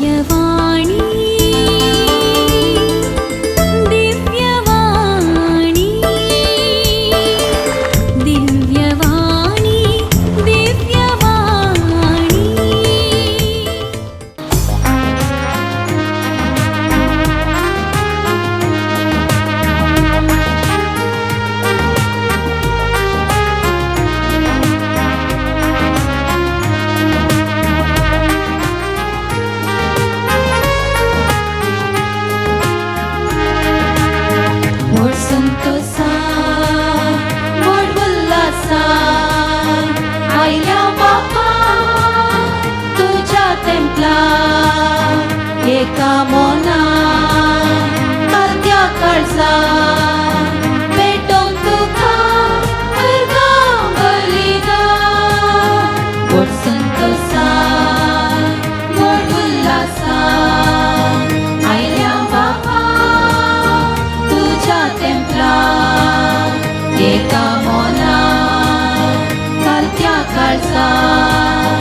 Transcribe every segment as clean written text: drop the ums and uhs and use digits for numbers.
दिव्यवाणी, दिव्यवाणी, दिव्यवाणी, दिव्यवाणी. व्हड संतोषान, व्हड उल्हासान आयल्या बापा तुज्या तेंपलान, एका मनान अर्द्या काळजान पेटोवंक तुका अर्गां बलिदान. व्हड संतोषान, व्हड उल्हासान आयल्या बापा तुज्या तेंपलान, एका मनान कालत्या काळजान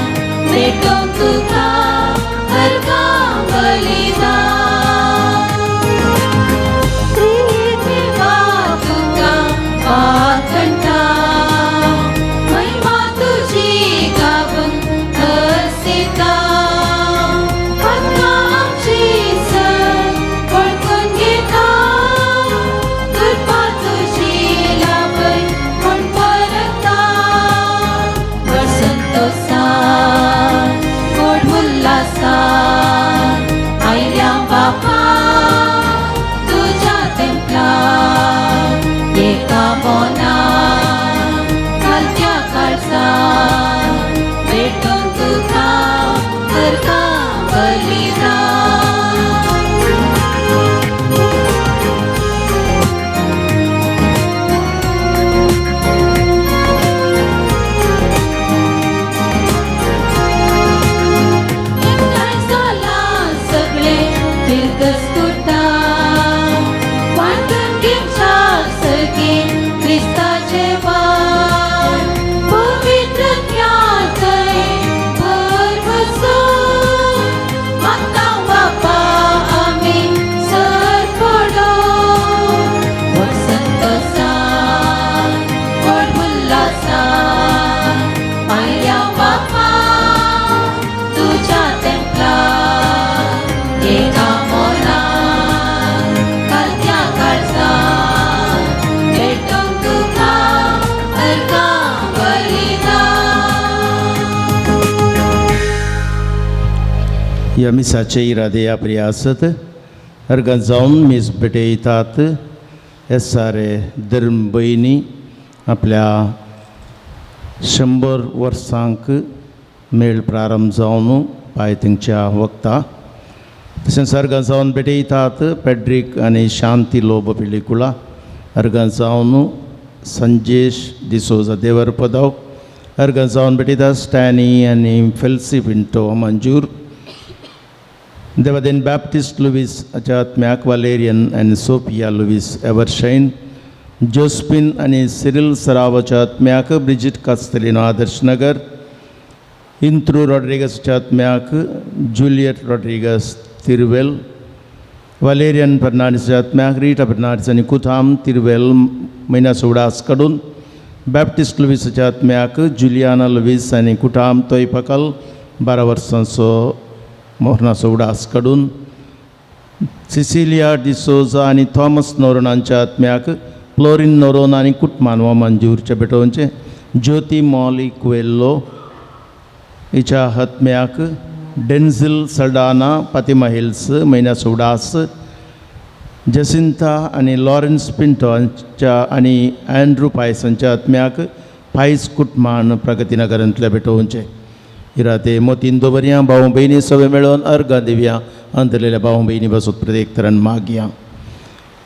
पेटोवंक तुका अर्गां बलिदान. देवा तुका वाखणटा, महिमा तुजी गावन हरसिता, आत्मा आमची सर वळखून घेता, कृपा तुजी लाभय म्हण परता. व्हड संतोषान, व्हड उल्हासान आयल्या बापा तुज्या तेंपलान, एका मनान कालत्या काळजान पेटोवंक तुका अर्गां बलिदान. एकठांय जालां सगळे फिरगस्तुटा, वांटून घेवच्या सगळी क्रिस्ताचे वाण, पवित्र थंय भर बसून मागता बापा आमी सर पडोन. व्हड संतोषान, व्हड उल्हासान आयल्या बापा तुज्या तेंपलान, एका मनान कालत्या काळजान पेटोवंक तुका अर्गां बलिदान. ह्या मिसाचे इरादे या प्रियासत अर्गां जावन मीस भेटयतात. हे सारे धर्म भयणी आपल्या 100 वर्सांक मेळ प्रारंभ जावन पांय थंयच्या वखता. तशेंच अर्गां जावन भेटयतात पेड्रीक आनी शांती लोब पिलिकुळा. अर्गां जावन संजेश डिसोजा देवरपदाव. अर्गां जावन भेटयतात स्टॅनी आनी फेल्सी पिंटो मंजूर. देवादेन बॅप्टिस्ट लुवीस हाच्या आत्म्याक वालेरियन आनी सोफिया लुवीस एवरशैन. जोस्पिन आनी Cyril सरावाच्या आत्म्याक Brigid कास्तलिनो Adarsh Nagar. इंत्रू रॉड्रिगसच्या आत्म्याक Juliet Rodrigues तिरवेल. Valerian फर्नांडीसच्या आत्म्याक Rita Fernandes आनी कुथाम तिरवेल म्हयन्या उडास कडून. बॅप्टिस्ट लुवीसाच्या आत्म्याक जुलियाना लुवीस आनी कुटाम तोयपकल 12 वर्सांचो मोहनाचो उडास कडून. सिसिलिया डिसोजा आनी थॉमस नोरोनांच्या आत्म्याक फ्लोरीन नोरोन आनी कुटमान वा मंजूरचे भेटोवचे. ज्योती मॉली कुवेल्लो हिच्या आत्म्याक डेन्झिल सल्डाना पातिमा हिल्स म्हयन्याचो उडास. जसिंता आनी लॉरेन्स पिंटो हांच्या आनी अँड्रू पायस हांच्या आत्म्याक पायस कुटमान प्रगती नगरांतले भेटोवचे. इराते मोतीन दवरया. भाव भयणी सगळे मेळोवन अर्गां दिवया. अंतरलेल्या भाव भयणी बसत प्रत्येक तरान मागया.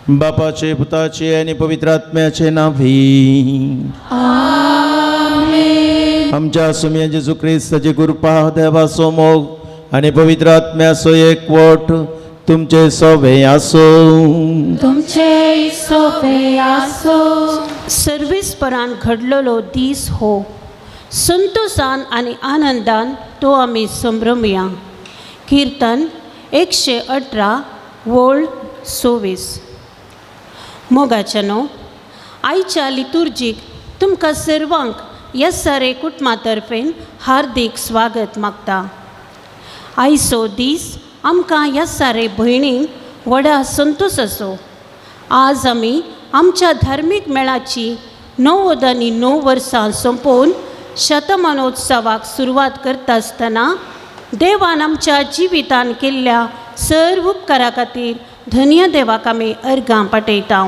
बापाचे, पुताचे आनी पवित्र आत्म्याचे नावी. आमच्या सुमया जेजू क्रिस्ताची कृपा, देवाचो मोग आनी पवित्र आत्म्याचो एकवट तुमचे सोबे आसूं. तुमचे सोबे आसो. सर्वेस्परान घडलेलो दीस हो. संतोषान आनी आनंदान तो आमी संभ्रमया. किर्तन 118 वळ 26. मोगाच्यानो, आयच्या लितुर्जीक तुमकां सर्वांक येसारे कुटुंबा तर्फेन हार्दीक स्वागत मागता. आयचो दीस आमकां येसारे भयणींक व्हडा संतोशाचो. आज आमी आमच्या धार्मीक मेळाची 99 वर्सां सोंपोवन शतमानोत्सवाक सुरवात करता आसतना देवान आमच्या जिवितान केल्ल्या सर्व उपकारा खातीर धन्य देवाक आमी अर्गां पाठयता.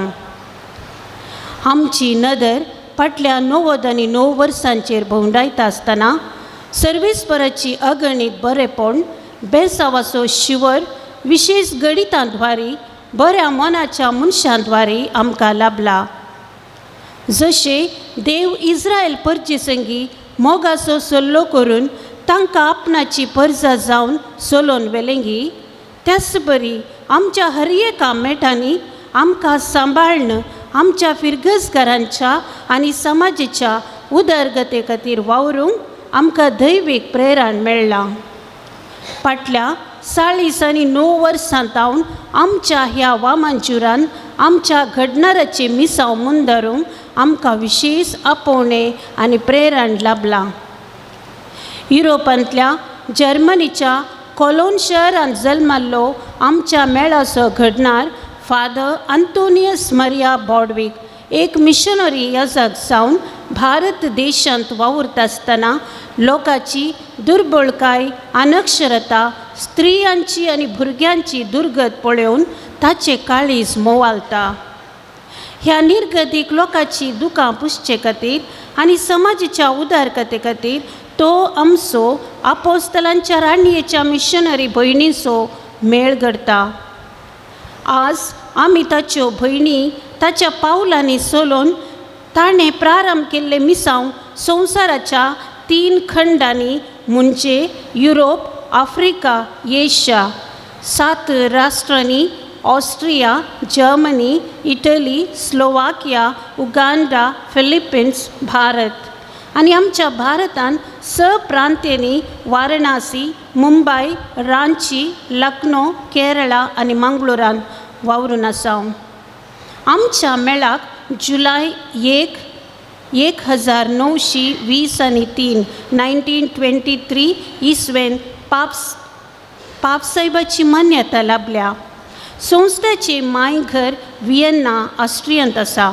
आमची नदर फाटल्या 99 वर्सांचेर भोंवडायता आसतना सर्वेस्पराची अगणीत बरेपण, बेसावाचो शिवर विशेश गणितांद्वारे बऱ्या मनाच्या मनशांद्वारे आमकां लाभला. जशें देव इस्रायल परजे संगी मोगाचो सल्लो करून तांकां आपणाची परजा जावन सोलोवन व्हेलेंगी, त्याच बरी आमच्या हर एका मेटांनी आमकां सांबाळ्न आमच्या फिरगजकारांच्या आनी समाजाच्या उदरगते खातीर वावरूंक आमकां दैवीक प्रेरण मेळ्ळां. फाटल्या 49 वर्सां तावन आमच्या ह्या वामांजुरान आमच्या घडणाराचे मिसांव मुंदारूंक आमकां विशेश आपोवणें आनी प्रेरण लाभलां. युरोपांतल्या जर्मनीच्या कोलोन शहरांत जल्माल्लो आमच्या मेळाचो घडणार फादर अंतोनियस मरिया बॉडवीक एक मिशनरी याजक जावन भारत देशांत वावुरता आसतना लोकांची दुर्बळकाय, अनक्षरता, स्त्रियांची आनी भुरग्यांची दुर्गत पळोवन ताचें काळीज मोवालता. ह्या निर्गतीक लोकांची दुकां पुसचे खातीर आनी समाजाच्या उदारकते खातीर तो आमचो आपोस्तलांच्या राणयेच्या मिशनरी भयणीचो मेळ घडता. आज आमी ताच्यो भयणी ताच्या पावलांनी सोलोवन ताणें प्रारंभ केल्लें मिसांव संवसाराच्या 3 खंडांनी म्हणजे युरोप, आफ्रिका, एशिया, 7 राष्ट्रांनी Austria, Germany, Italy, Slovakia, Uganda, Philippines, Bharat आनी आमच्या भारतान 6 प्रांतांनी वाराणसी, मुंबय, रांची, लखनौ, केरळा आनी मंगळुरान वावरून आसा. आमच्या मेळाक जुलय 1 1923 1923 इसवेन पापसाहेबाची मान्यता लाभल्या. संस्थेचे मायघर वियन्ना ऑस्ट्रियांत आसा.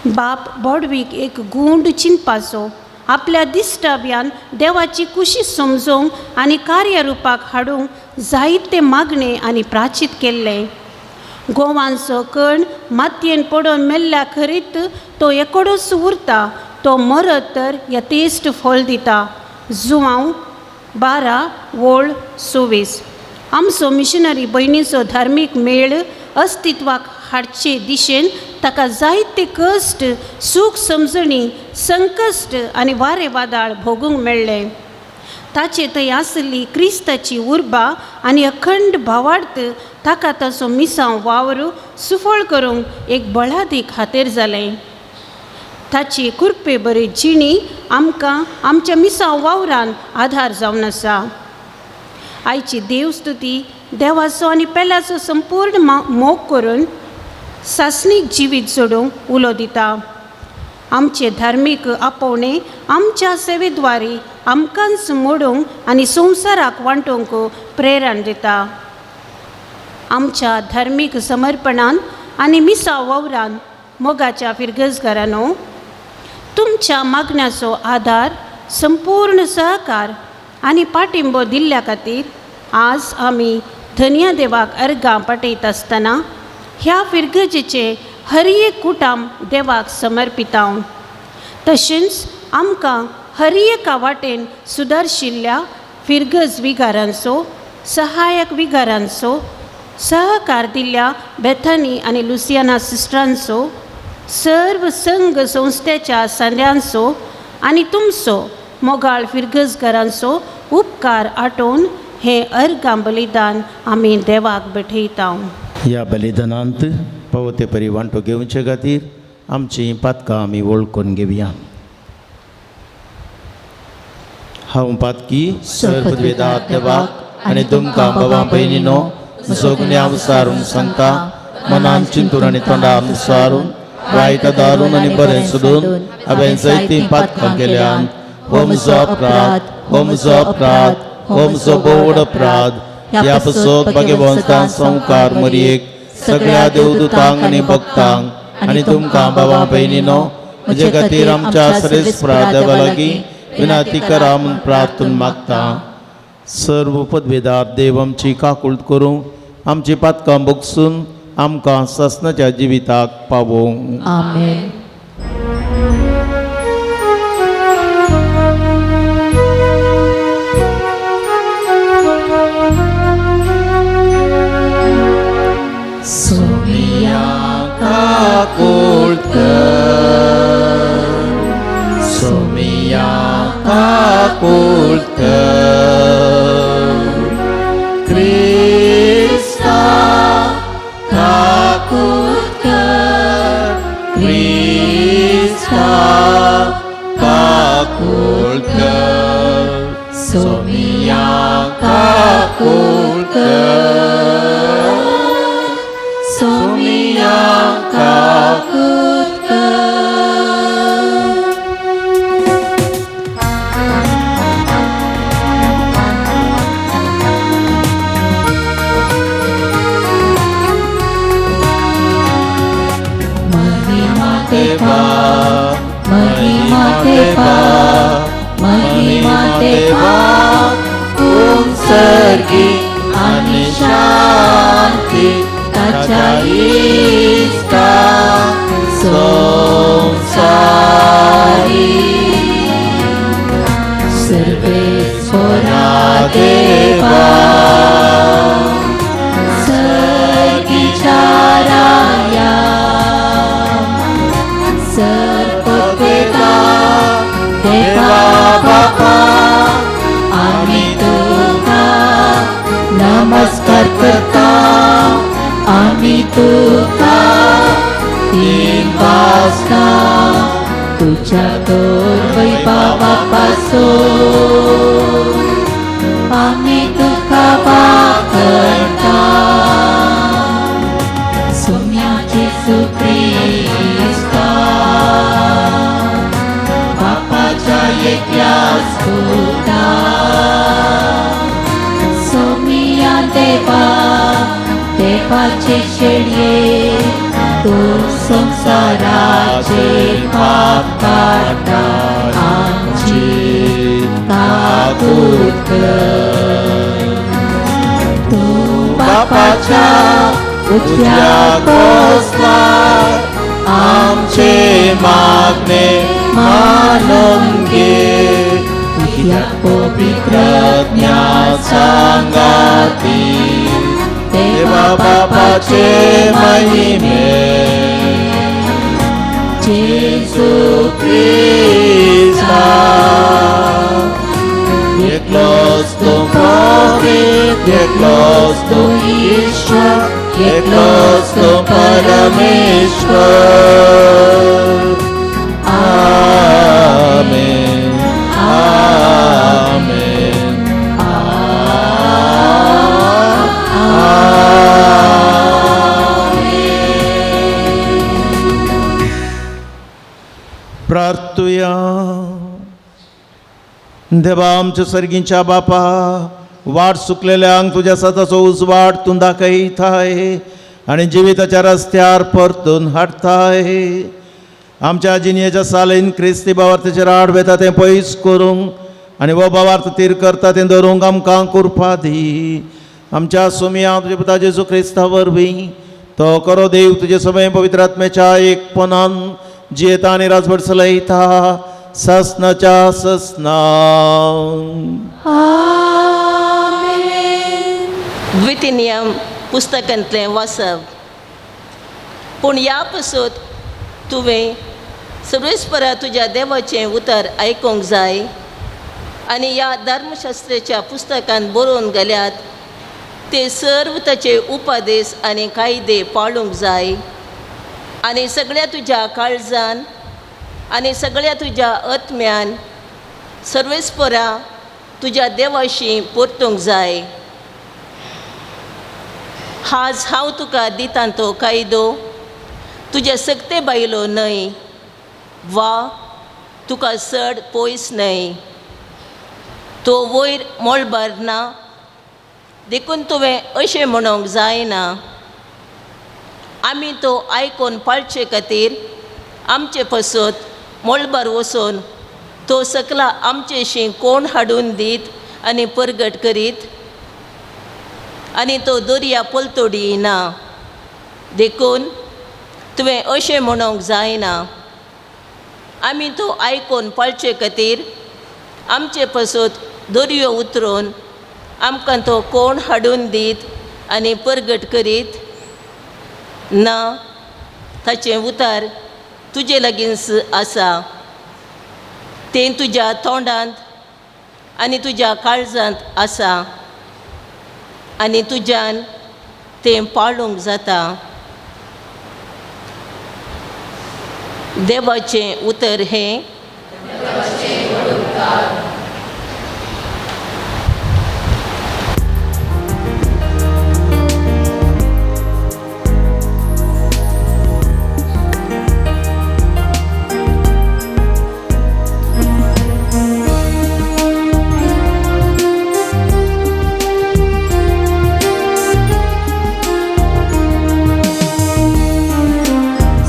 बाप बॉडवीक एक गूंड चिंतपाचो, आपल्या दिश्टाव्यान देवाची कुशी समजोवंक आनी कार्यरुपाक हाडूंक जायते मागणे आनी प्राचीत केल्ले. गोवांचो कण मातयेन पडोवन मेल्ल्या खरीत तो एकोडोच उरता, तो मरत तर यथेश्ट फळ दिता. जुवांव 12 वळ 26. आमचो मिशनरी भयणीचो धार्मीक मेळ अस्तित्वाक हाडचे दिशेन ताका जायते कश्ट, सूख समजणी, संकश्ट आनी वारे वादाळ भोगूंक मेळ्ळें. ताचे थंय आसली क्रिस्ताची उर्बा आनी अखंड भावार्थ ताका ताचो मिसांव वावर सुफळ करूंक एक बळादीक खातीर जालें. ताची कृपे बरी जिणी आमकां आमच्या मिसांव वावरान आधार जावन आसा. आयची देवस्तुती देवाचो आनी पेल्याचो संपूर्ण मोग करून सासणीक जिवीत जोडूंक उलो दिता. आमचे धार्मीक आपोवणे आमच्या सेवेद्वारे आमकांच मोडूंक आनी संवसाराक वांटूंक प्रेरण दिता. आमच्या धार्मीक समर्पणान आनी मिसा वावरान मोगाच्या फिरगजगारानो, तुमच्या मागण्याचो आदार, संपूर्ण सहकार आनी पाठिंबो दिल्ल्या खातीर आज आमी धनया देवाक अर्गां पाठयता आसतना ह्या फिरगजेचे हर एक कुटाम देवाक समर्पिता. तशेंच आमकां हर एका वाटेन सुदारशिल्ल्या फिरगज विगारांचो, सहायक विगारांचो सहकार दिल्ल्या बेथनी आनी लुसियाना सिस्टरांचो, सर्व संघ संस्थेच्या सांद्यांचो आनी तुमचो मोगाळ फिरगजगारांचो उपकार आटोवन हें अर्गां बलिदान आमी देवाक भेटयता. ह्या बलिदानांत पावते परी वांटो घेवचे खातीर आमचीं पातकां आमी वळखून घेवया. हांव पातकी सर्ववेदा देवाक आनी तुमकां बाबा भयणीनो म्हजो गुन्यांव सारून सांगता मनान चिंतून आनी तोंडान सारून वायट दारून आनी बरें सोदून हांवें जायतीं पातकां केल्यान. हो म्हजो अपराध, हो म्हजो अपराध, हो म्हजो भोव अपराध. ह्या पासत भगवंतान संवकार मरयेक सगळ्या देवदूतांक आनी भक्तांक आनी तुमकां बाबा भयणीनो म्हजे खातीर आमच्या सर्वेस्परा देवा लागीं विनंती करा म्हूण प्रार्थना मागता. सर्व पदवेदार देव आमची काकूळट करूं आमची पातकां भोगसून आमकां सासणाच्या जिविताक पावोवं. आमेन. सोमिया काकूळट कर, सोमिया काकूळट कर, क्रिस्ता काकूळट कर, क्रिस्ता काकूळट कर, सोमिया काकूळट कर, सोमिया काकूळट कर. महिमा देवा, महिमा देवा, महिमा देवा, सर्गी आनी शांती ताच्या इश्टा संसारी. सर्वेस्परा देवा, सर्गीच्या राया, सर्वदेवा देवा बापा, आमी तुका नमस्कार करता, आमी तुका तीन वाजता तुझ्या वैभवापासून आमी तुका वाकरता. सोम्या जेजू क्रिस्ता, बापाच्या एकल्याच पुता, सोमिया देवा, देवाचे शेळये, तूं संवसाराचे पाप काडटा, आमची काकूट कर. तूं बापाच्या उजव्या बसला, आमचे मागणे मानून घे, तुझ्या पवित्र सांगाती देवा बापाचे महिमे. जेजू क्रिस्ता एकलोच तूं पवित्र, एकलोच तूं ईश्वर, एकलोच तूं परमेश्वर. आमेन, आमेन, आमेन. प्रार्थुया. देवा आमच्या सर्गींच्या बापा, वाट सुकलेल्यांक तुज्या सताचो उजवाड तूं दाखयताय आनी जिविताच्या रस्त्यार परतून हाडताय. आमच्या जिणेच्या सालीन क्रिस्ती भावार्थाचेर आड वेता तें पयस करूंक आनी हो भावार्थ तीर करता तें धरूंक आमकां कृपा दी. आमच्या सोमिया तुज्या पुता जेजू क्रिस्ता वरवीं तो करो देव तुजे समय पवित्र आत्म्याच्या एकपणान जियेता आनी राजवट चलयता ससनाच्या ससना. आमेन. द्वितीनियम पुस्तकांतलें वाचप. पूण ह्या पासत तुवें सर्वेस्परा तुज्या देवाचें उतर आयकूंक जाय आनी ह्या धर्मशास्त्राच्या पुस्तकांत बरोवन गेल्यात ते सर्व ताचे उपदेश आनी कायदे पाळूंक जाय आनी सगळ्या तुज्या काळजान आनी सगळ्या तुज्या आत्म्यान सर्वेस्परा तुज्या देवाशी परतूंक जाय. आज हांव तुका दितां तो कायदो तुज्या सक्ते बायलो न्हय वा तुका चड पयस न्हय. तो वयर मळबार ना देखून तुवें अशें म्हणूंक जायना, आमी तो आयकून पाळचे खातीर आमचे पसत मळबार वचून तो सकला आमचेशी कोण हाडून दीत आनी परगट करीत आनी तो दर्या पलतोडी ना देखून तुवें अशें म्हणूंक जायना, आमी तो आयकून पाळचे खातीर आमचे पसत दर्यो उतरून आमकां तो कोण हाडून दीत आनी परगट करीत ना. ताचें उतार तुजे लागींच आसा, तें तुज्या तोंडांत आनी तुज्या काळजांत आसा आनी तुज्यान तें पाळूंक जाता. देवाचें उतर हें.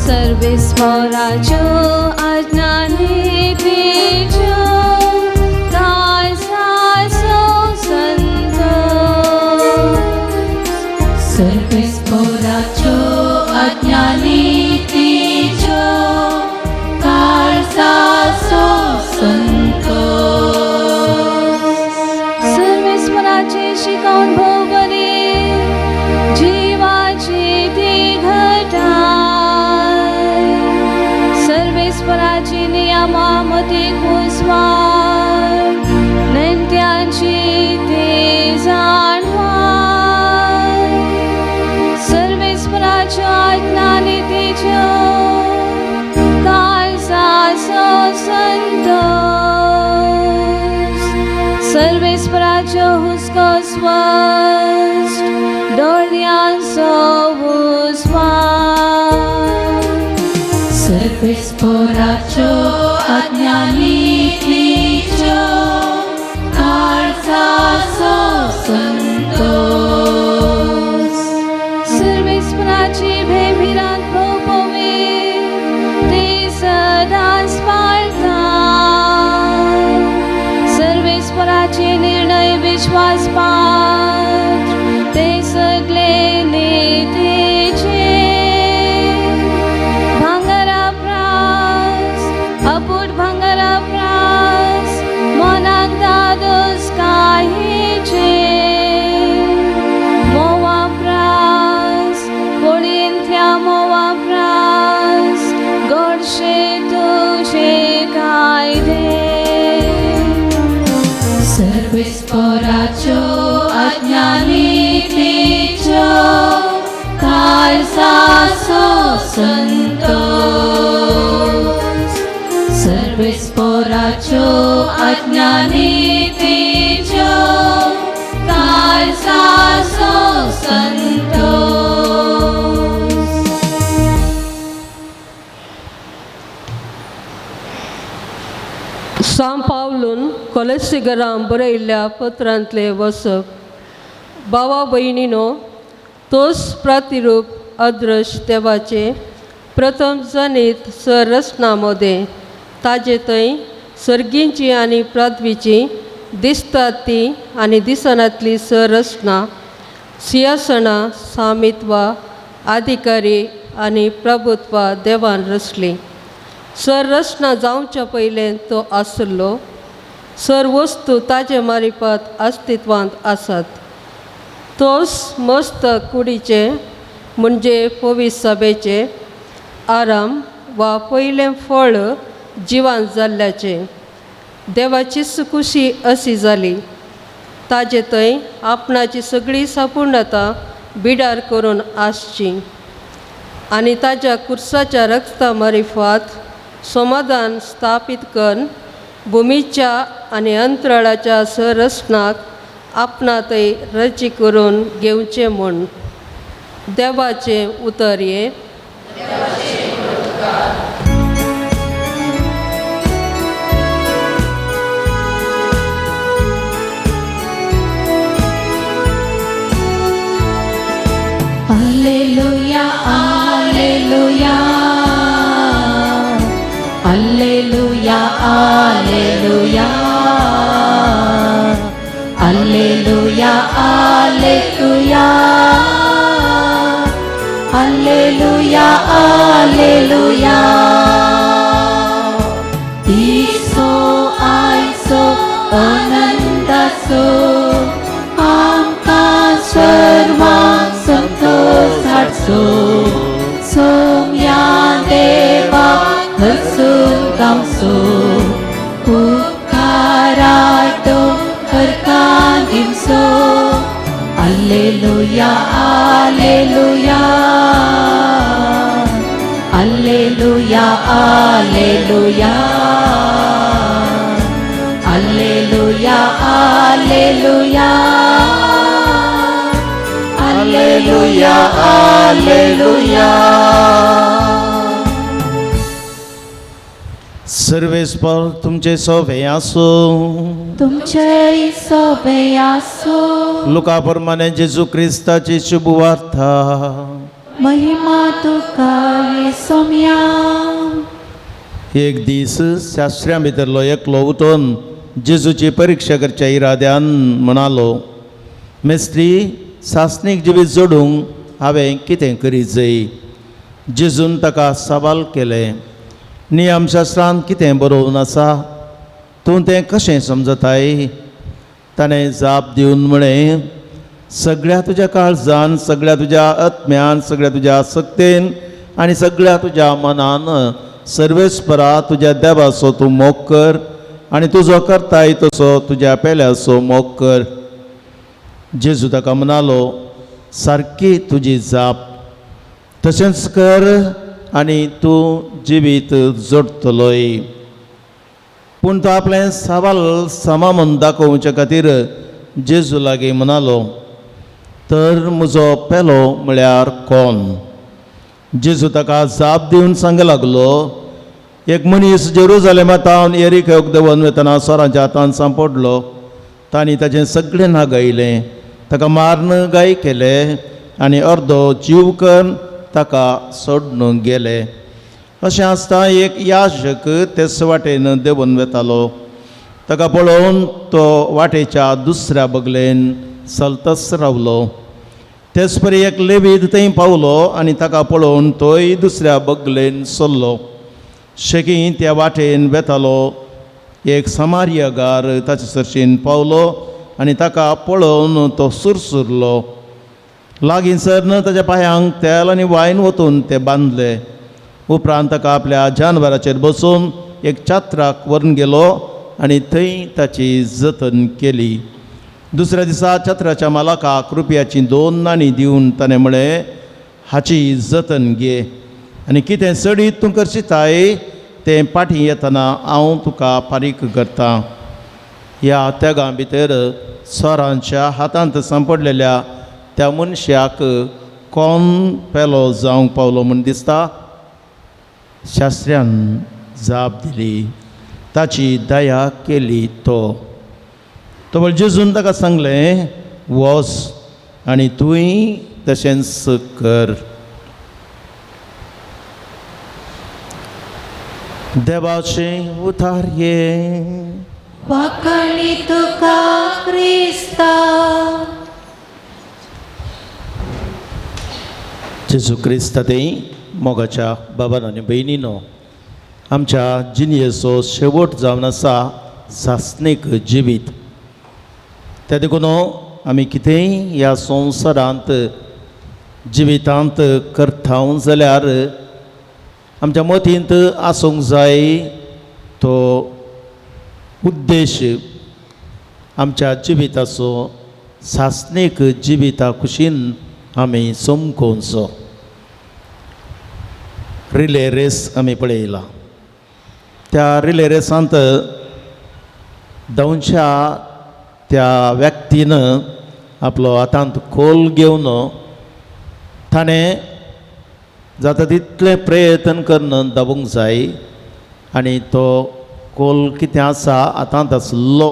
सर्वेस्पराच्यो आज्ञानी तिच्यो काळजाचो संत. सर्वेस्पराच्यो आज्ञानी तिच्यो काळजाचो संत. सर्वेस्पराची शिकवण भोवरी जिवाची ती घटाय. सर्वेस्पराची नियमामती कुसवाय नेणट्यांची ती जाणवाय. सर्वेस्पराच्यो आज्ञानी तिच्यो काळजाचो संतोष. सर्वेस्पराच्यो हुस्को स्पश्ट दोळ्यांचो उजवाड. सर्वेस्पराच्यो आज्ञानी तिच्यो काळजाचो संतोष. सर्वेस्पराची भंयभिरांत भोवपवी ती सदांच पाळटा. सर्वेस्पराचे निर्णय विश्वासपात्र ते सगळे नितीचे. भांगरा प्रास अपूट भांगरा प्रास मनाक दादोस काहीचे. मोवा प्रास पोळींतल्या मोवा प्रास गोडशे तुजे कायदे. सर्वेस्पराच्यो आज्ञानी तिच्यो काळजाचो संतोष. सर्वेस्पराच्यो आज्ञानी तिच्यो काळजाचो संतोष. सांव पावलून कोलेसिगरां बरयल्ल्या पत्रांतले वसप. भावा भयणीनो, तोच प्रतिरूप अदृश्य देवाचे प्रथम जनीत संरचना मदें ताजे थंय सर्गींची आनी पृथ्वीची दिसतात ती आनी दिसनातली संरचना सिंहासनां सामित्वा अधिकारी आनी प्रभुत्वा देवान रचली. संरचना जावच्या पयलें तो आसलो. सर वस्तू ताजे मारिफात अस्तित्वांत आसात. तोच मस्त कुडीचे म्हणजे पवीस सभेचे आराम वा पयलें फळ जिवान जाल्ल्याचें देवाचीच खुशी अशी जाली. ताजे थंय आपणाची सगळी संपूर्णता बिडार करून आसची आनी ताज्या कुर्साच्या रक्ता मारिफात समाधान स्थापीत करून भुमीच्या आनी अंतराळाच्या संरचनाक आपणा थंय रजी करून घेवचें म्हूण. देवाचें उतर हें. Alleluia, alleluia, alleluia, alleluia, alleluia, alleluia, alleluia, alleluia. Iso आयचो आनंदाचो आमकां सर्वांक संतोष हाडचो. सोम्या देवा हसून गावचो, उपकाराटो करका दिवचो. Alleluia, alleluia, alleluia, alleluia, alleluia, alleluia, alleluia, alleluia. सर्वेस्पर तुमचे सोबे आसूं. तुमचे सोबे आसूं. लुका प्रमाणे जेजू क्रिस्ताची शुभ वार्ता. महिमा तुका हे सोम्या. एक दीस शास्त्र्यां भितरलो एकलो उठून जेजूची परिक्षा करच्या इराद्यान म्हणालो, मेस्त्री, सासणीक जिवीत जोडूंक हांवें कितें करीत जाय? जेजून ताका सवाल केलें, नियमशास्त्रांत कितें बरोवन आसा, तूं तें कशें समजताय? ताणें जाप दिवन म्हळें, सगळ्या तुज्या काळजान, सगळ्या तुज्या आत्म्यान, सगळ्या तुज्या सक्तेन आनी सगळ्या तुज्या मनान सर्वेस्परा तुज्या देवाचो तूं मोग कर आनी तुजो करताय तसो तुज्या पेल्याचो मोग कर. जेजू ताका म्हणालो, सारकी तुजी जाप, तशेंच कर आनी तूं जिवीत जोडटलोय. पूण तो आपलें सवाल समा म्हूण दाखोवचे खातीर जेजू लागीं म्हणालो, तर म्हजो पेलो म्हळ्यार कोण? जेजू ताका जाप दिवन सांग लागलो, एक मनीस जेरुजालेमा तावन येरिकोक देंवन वतना सोरांच्या हातान सांपडलो. तांणी ताचें सगळें नागयलें, ताका मारून गाय केले आनी अर्दो जीव करून ताका सोडून गेले. अशें आसता एक याजक तेच वाटेन देंवन वेतालो. ताका पळोवन तो वाटेच्या दुसऱ्या बगलेन चलतच रावलो. तेच परी एक लेवीत थंय पावलो आनी ताका पळोवन तोय दुसऱ्या बगलेन सरलो. शेकी त्या वाटेन वेतालो एक समार्यगार ताचे सरशीन पावलो आनी ताका पळोवन तो सुरसुरलो. लागीं सरन ताच्या पांयांक तेल आनी वायन वतून ते बांदले. उपरांत ताका आपल्या जानवराचेर बसून एक चात्राक व्हरून गेलो आनी थंय ताची जतन केली. दुसऱ्या दिसा छत्राच्या मालकाक रुपयाचीं 2 नाणीं दिवन ताणें म्हळें, हाची जतन घे आनी कितें चडीत तूं करशिताय तें पाटी येतना हांव तुका फारीक करतां. ह्या त्यागां भितर सोरांच्या हातांत सांपडलेल्या त्या मनशाक कोण पेलो जावंक पावलो म्हूण दिसता? शास्त्र्यान जाप दिली, ताची दया केली तो. तो जेजून ताका सांगलें, वच आनी तूंय तशेंच कर. देवाचें उतार ये. वाकणी तुका क्रिस्ता. जेजू क्रिस्ता तें मोगाच्या बाबान आनी भयणीनो, आमच्या जिणयेचो शेवट जावन आसा सासणीक जिवीत. त्या देखून आमी कितेंय ह्या संवसारांत जिवितांत करता जाल्यार आमच्या मतींत आसूंक जाय तो उद्देश आमच्या जिविताचो सासणीक जिविता कुशीन आमी चमकोवचो. रिले रेस आमी पळयला. त्या रिले रेसांत धांवच्या त्या व्यक्तीन आपलो हातांत खोल घेवन ताणें जाता तितलें प्रयत्न करून दाबूंक जाय आनी तो कोल कितें आसा हातांत आसलो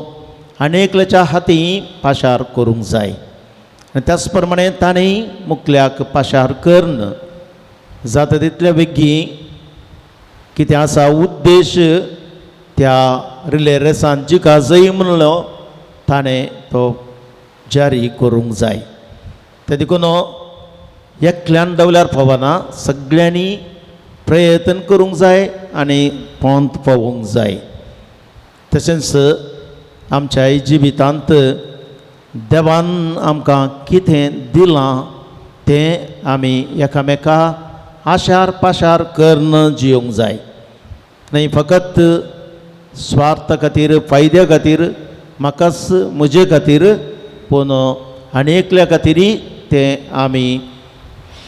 आनी एकल्याच्या हाती पाशार करूंक जाय आनी त्याच प्रमाणे ताणें मुकल्याक पाशार करून जाता तितले बेगी कितें आसा उद्देश त्या रिले रेसान जिका जय म्हणलो ताणें तो जारी करूंक जाय. ते देखून एकल्यान दवल्यार फावना, सगळ्यांनी प्रयत्न करूंक जाय आनी पोंत पावोवंक जाय. तशेंच आमच्या जिवितांत देवान आमकां कितें दिलां तें आमी एकामेका आशार पाशार करून जियोंक जाय. न्हय फकत स्वार्थ खातीर, फायद्या खातीर, म्हाकाच म्हजे खातीर, पूण आनी एकल्या खातीरय तें आमी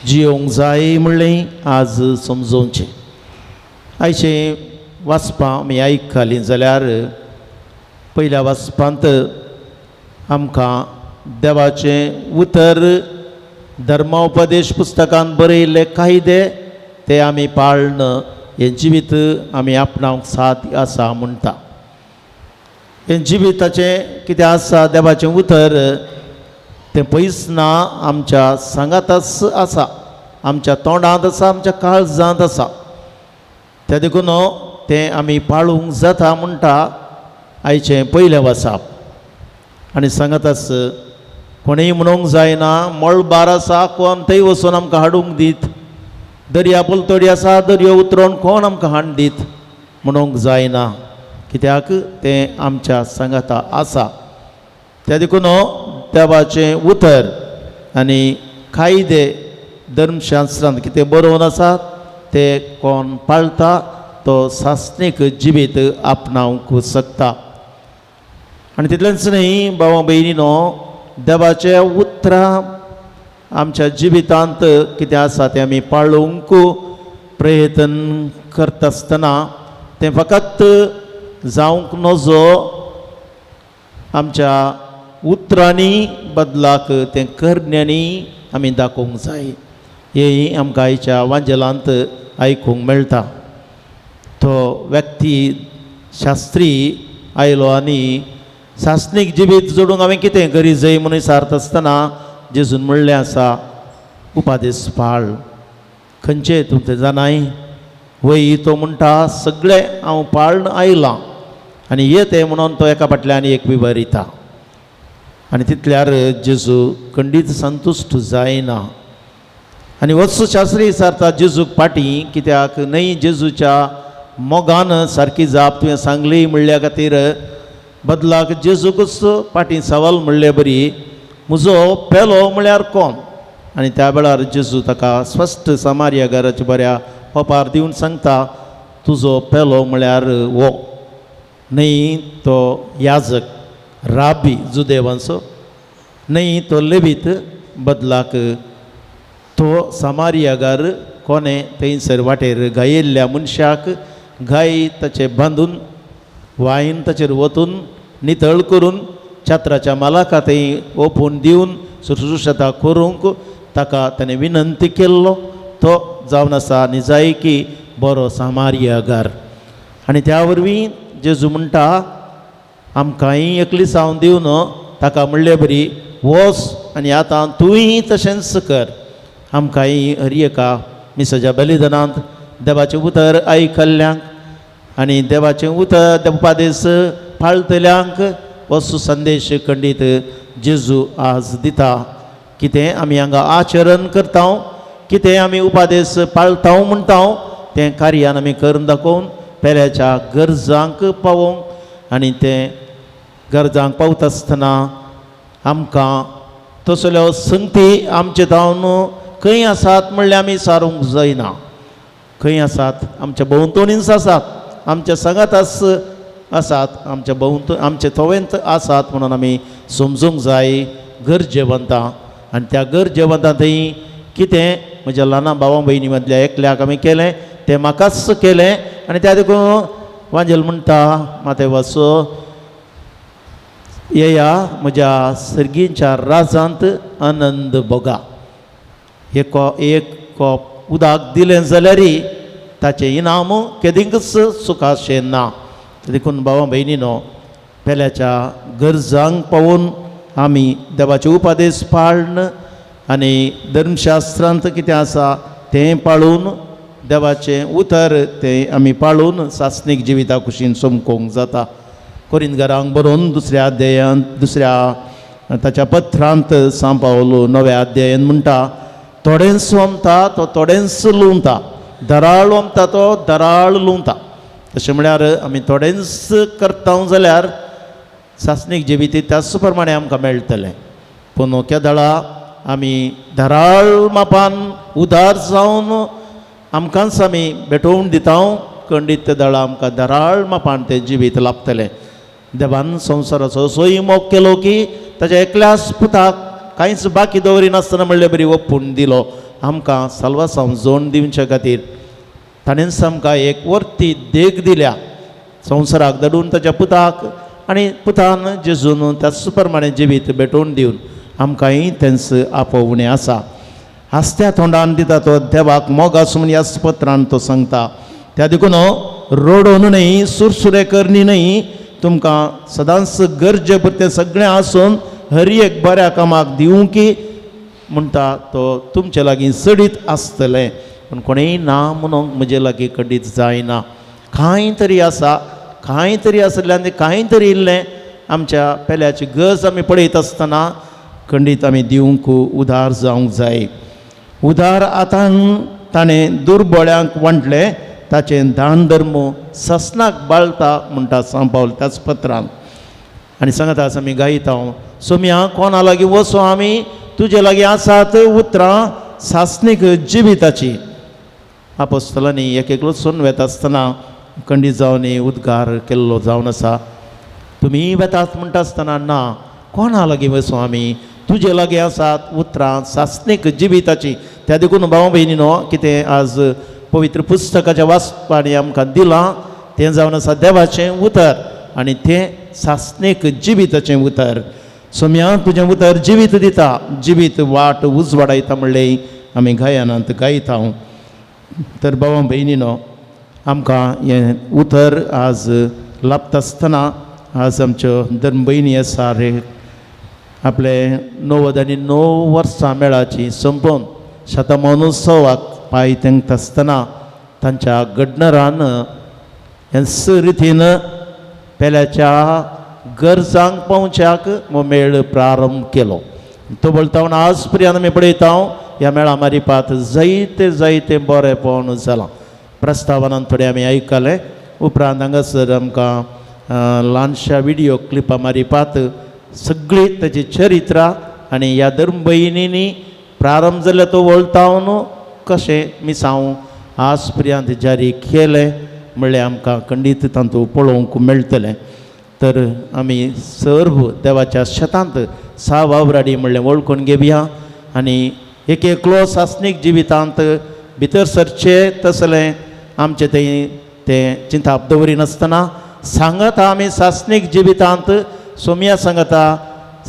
जियोंक जाय म्हणलें आज समजोवचें. आयचें वाचपां आमी आयकलीं जाल्यार पयल्या वाचपांत आमकां देवाचें उतर धर्मोपदेश पुस्तकान बरयल्ले कायदे ते आमी पाळन हें जिवीत आमी आपणावंक साध्य आसा म्हणटा. हें जिविताचें कितें आसा देवाचें उतर तें पयस ना, आमच्या सांगाताच आसा, आमच्या तोंडांत आसा, आमच्या काळजांत आसा. त्या देखून तें आमी पाळूंक जाता म्हणटा आयचें पयलें वाचप. आनी सांगताच कोणीय म्हणूंक जायना मळबार आसा कोण थंय वचून आमकां हाडूंक दीत, दर्या पलतडी आसा दर्यो उतरोवन कोण आमकां हाडून दीत म्हणूंक जायना, कित्याक तें आमच्या सांगाता आसा. त्या देखून देवाचें उतर आनी कायदे धर्मशास्त्रांत कितें बरोवन आसा ते कोण पाळटा तो सासणीक जिवीत आपणावंक शकता. आनी तितलेंच न्हय भावा भयणीनो, देवाचे उतरां आमच्या जिवितांत कितें आसा तें आमी पाळूंक प्रयत्न करता आसतना तें फकत जावंक नजो, आमच्या उतरांनी बदलाक तें करण्यांनी आमी दाखोवंक जाय. हें आमकां आयच्या वांजेलांत आयकूंक मेळटा. तो व्यक्ती शास्त्री आयलो आनी सासणीक जिवीत जोडूंक हांवें कितें करी जाय म्हणून विचारता आसतना जेजून म्हणलें आसा, उपादेस पाळ. खंयचे तूं तें जाणाय? वय तो म्हणटा सगळें हांव पाळन आयलां आनी येते म्हणून तो एका फाटल्यान एक विवरिता. आनी तितल्यार जेजू खंडीत संतुश्ट जायना आनी वच शास्त्री विचारता जेजूक फाटीं, कित्याक न्हय जेजूच्या मोगान सारकी जाप तुवें सांगली म्हणल्या खातीर बदलाक जेजूकूच फाटीं सवाल म्हणले बरी म्हजो पेलो म्हळ्यार कोण? आनी त्या वेळार जेजू ताका स्पश्ट समार्या घराच्या बऱ्या ओपार दिवन सांगता, तुजो पेलो म्हळ्यार हो न्हय तो याजक राबी जुदेवांचो न्हय तो लेवीत, बदलाक तो समार्यागार कोणे थंयसर वाटेर गायिल्ल्या मनशाक गाय ताचे बांदून वायन ताचेर वतून नितळ करून छात्राच्या मालाका थंय ओपून दिवन शुश्रूषता करूंक ताका ताणें विनंती केल्लो. तो जावन आसा निजायकी बरो सामार्यागार. आनी त्या वरवीं जेजू म्हणटा आमकांय एकली सावन दिवन ताका म्हणले बरी वच आनी आतां तूंय तशेंच कर. आमकांय हर एका मिसाच्या बलिदानांत देवाचें उतर आयकल्ल्यांक आनी देवाचें उतर उपादेस पाळटल्यांक हो संदेश खंडीत जेजू आज दिता. कितें आमी हांगा आचरण करता, कितें आमी उपादेस पाळटा म्हणटा तें कार्यान आमी करून दाखोवन पेल्याच्या गरजांक पावोवंक आनी तें गरजांक पावता आसतना आमकां तसल्यो संगती आमचे जावन खंय आसात म्हणल्यार आमी सारूंक जायना. खंय आसात? आमच्या भोंवतणीच आसात, आमच्या सांगात आसात, आमच्या भोंवत आमचे थोवेंत आसात म्हणून आमी समजूंक जाय गरजेवंतां. आनी त्या गरजेवंतां थंय कितें म्हज्या ल्हाना भावा भयणी मदल्या एकल्याक आमी केलें तें म्हाकाच केलें. आनी त्या देखून वांजेल म्हणटा माते वचो येया म्हज्या सर्गींच्या राजांत आनंद भोगा. एक एक कोप उदक दिलें जाल्यार ताचें इनाम केदींकच सुखाशें ना. देखून भावा भयणीनो, पेल्याच्या गरजांक पावून आमी देवाचे उपदेश पाळन आनी धर्मशास्त्रांत कितें आसा तें पाळून, देवाचें उतर तें आमी पाळून सासणीक जिविता कुशीन चमकोवंक जाता. कोरिंदगरांक बरोवन दुसऱ्या अध्यायांत, दुसऱ्या ताच्या पत्रांत सांव पावलो नव्या अध्यायान म्हणटा, थोडेंच वमता तो थोडेंच लुंवता, दराळ वमता तो दराळ लुंवता. तशें म्हळ्यार आमी थोडेंच करता जाल्यार सासणीक जिवीत त्याच प्रमाणे आमकां मेळटलें. पूण केदळा आमी धराळ मापान उदार जावन आमकांच आमी भेटोवन दिता, खंडीत ते दळा आमकां धराळ मापान तें जिवीत लाभतलें. देवान संवसाराचो असोय मोग केलो की ताच्या एकल्याच पुताक कांयच बाकी दवरिनासतना म्हणले बरी ओपून दिलो आमकां साल्वासांव जोड दिवचे खातीर. ताणेंच आमकां एक वर्ती देख दिल्या, संवसाराक धाडून ताच्या पुताक आनी पुतान जेजून त्याच प्रमाणे जिवीत भेटोवन दिवन आमकांय तेंच आपोवणें आसा. हांसत्या तोंडान दिता तो देवाक मोग आसूं म्हूण ह्याच पत्रान तो सांगता. त्या देखून रडोवन न्हय, सुरसुरे करणी न्हय, तुमकां सदांच गरजे पुरतें सगळें आसून हर एक बऱ्या कामाक दिवंकी म्हणटा तो तुमचे लागीं चडीत आसतलें. पूण कोणेय ना म्हणूंक म्हजे लागीं खंडीत जायना. कांय तरी आसा, कांय तरी आसल्यान कांय तरी इल्लें आमच्या पेल्याची गरज आमी पळयत आसतना खंडीत आमी दिवंक उदार जावंक जाय. उदार आतां ताणें दुर्बळ्यांक वांटलें, ताचें दान धर्म ससनाक बाळता म्हणटा सांव पावल त्याच पत्रान. आनी सांगता आसा आमी गायता, सोम्या कोणा लागीं वचो आमी, तुजे लागीं आसात उतरां सासणीक जिविताची. आपोस्तलांनी एक एकलो सोन वेता आसतना खंडीत जावन उद्गार केल्लो जावन आसा. तुमी वेतात म्हणटा आसतना ना, कोणा लागीं वचो आमी, तुजे लागीं आसात उतरां सासणीक जिविताची. त्या देखून भाव भयणीनो, कितें आज पवित्र पुस्तकाच्या वाचपांनी आमकां दिलां तें जावन आसा देवाचें उतर आनी तें सासणीक जिविताचें उतर. सोम्या तुजें उतर जिवीत दिता, जिवीत वाट उजवाडायता म्हणलें आमी गायनांत गायता. तर भावा भयणीनो, आमकां हें उतर आज लाभता आसतना आज आमच्यो धर्म भयणी आसा रे आपले 99 वर्सां मेळाची संपोवन शतमानोत्सवाक पांय तेंकता आसतना तांच्या घडणरान हेच रितीन पेल्याच्या गरजांक पावच्याक हो मेळ प्रारंभ केलो. तो बोलता आज पर्यंत आमी पळयता ह्या मेळा मारिपात जायते जायते बरेंपण जालां. प्रस्तावनान थोडें आमी आयकलें, उपरांत हांगासर आमकां ल्हानशा विडियो क्लिपां मारिपात सगळी ताची चरित्रां आनी ह्या धर्मभयणींनी प्रारंभ जाल्लो तो वळतावन कशें मिसांव आज पर्यंत जारी केलें म्हणल्यार आमकां खंडीत तातूंत पळोवंक मेळटलें. तर आमी सर्व देवाच्या शेतांत सा वावराडी म्हणलें वळखून घेवया आनी एक एकलो सासणीक जिवितांत भितर सरचे तसलें आमचें थंय तें चिंताप दवरिनासतना सांगता आमी सासणीक जिवितांत सोम्या सांगता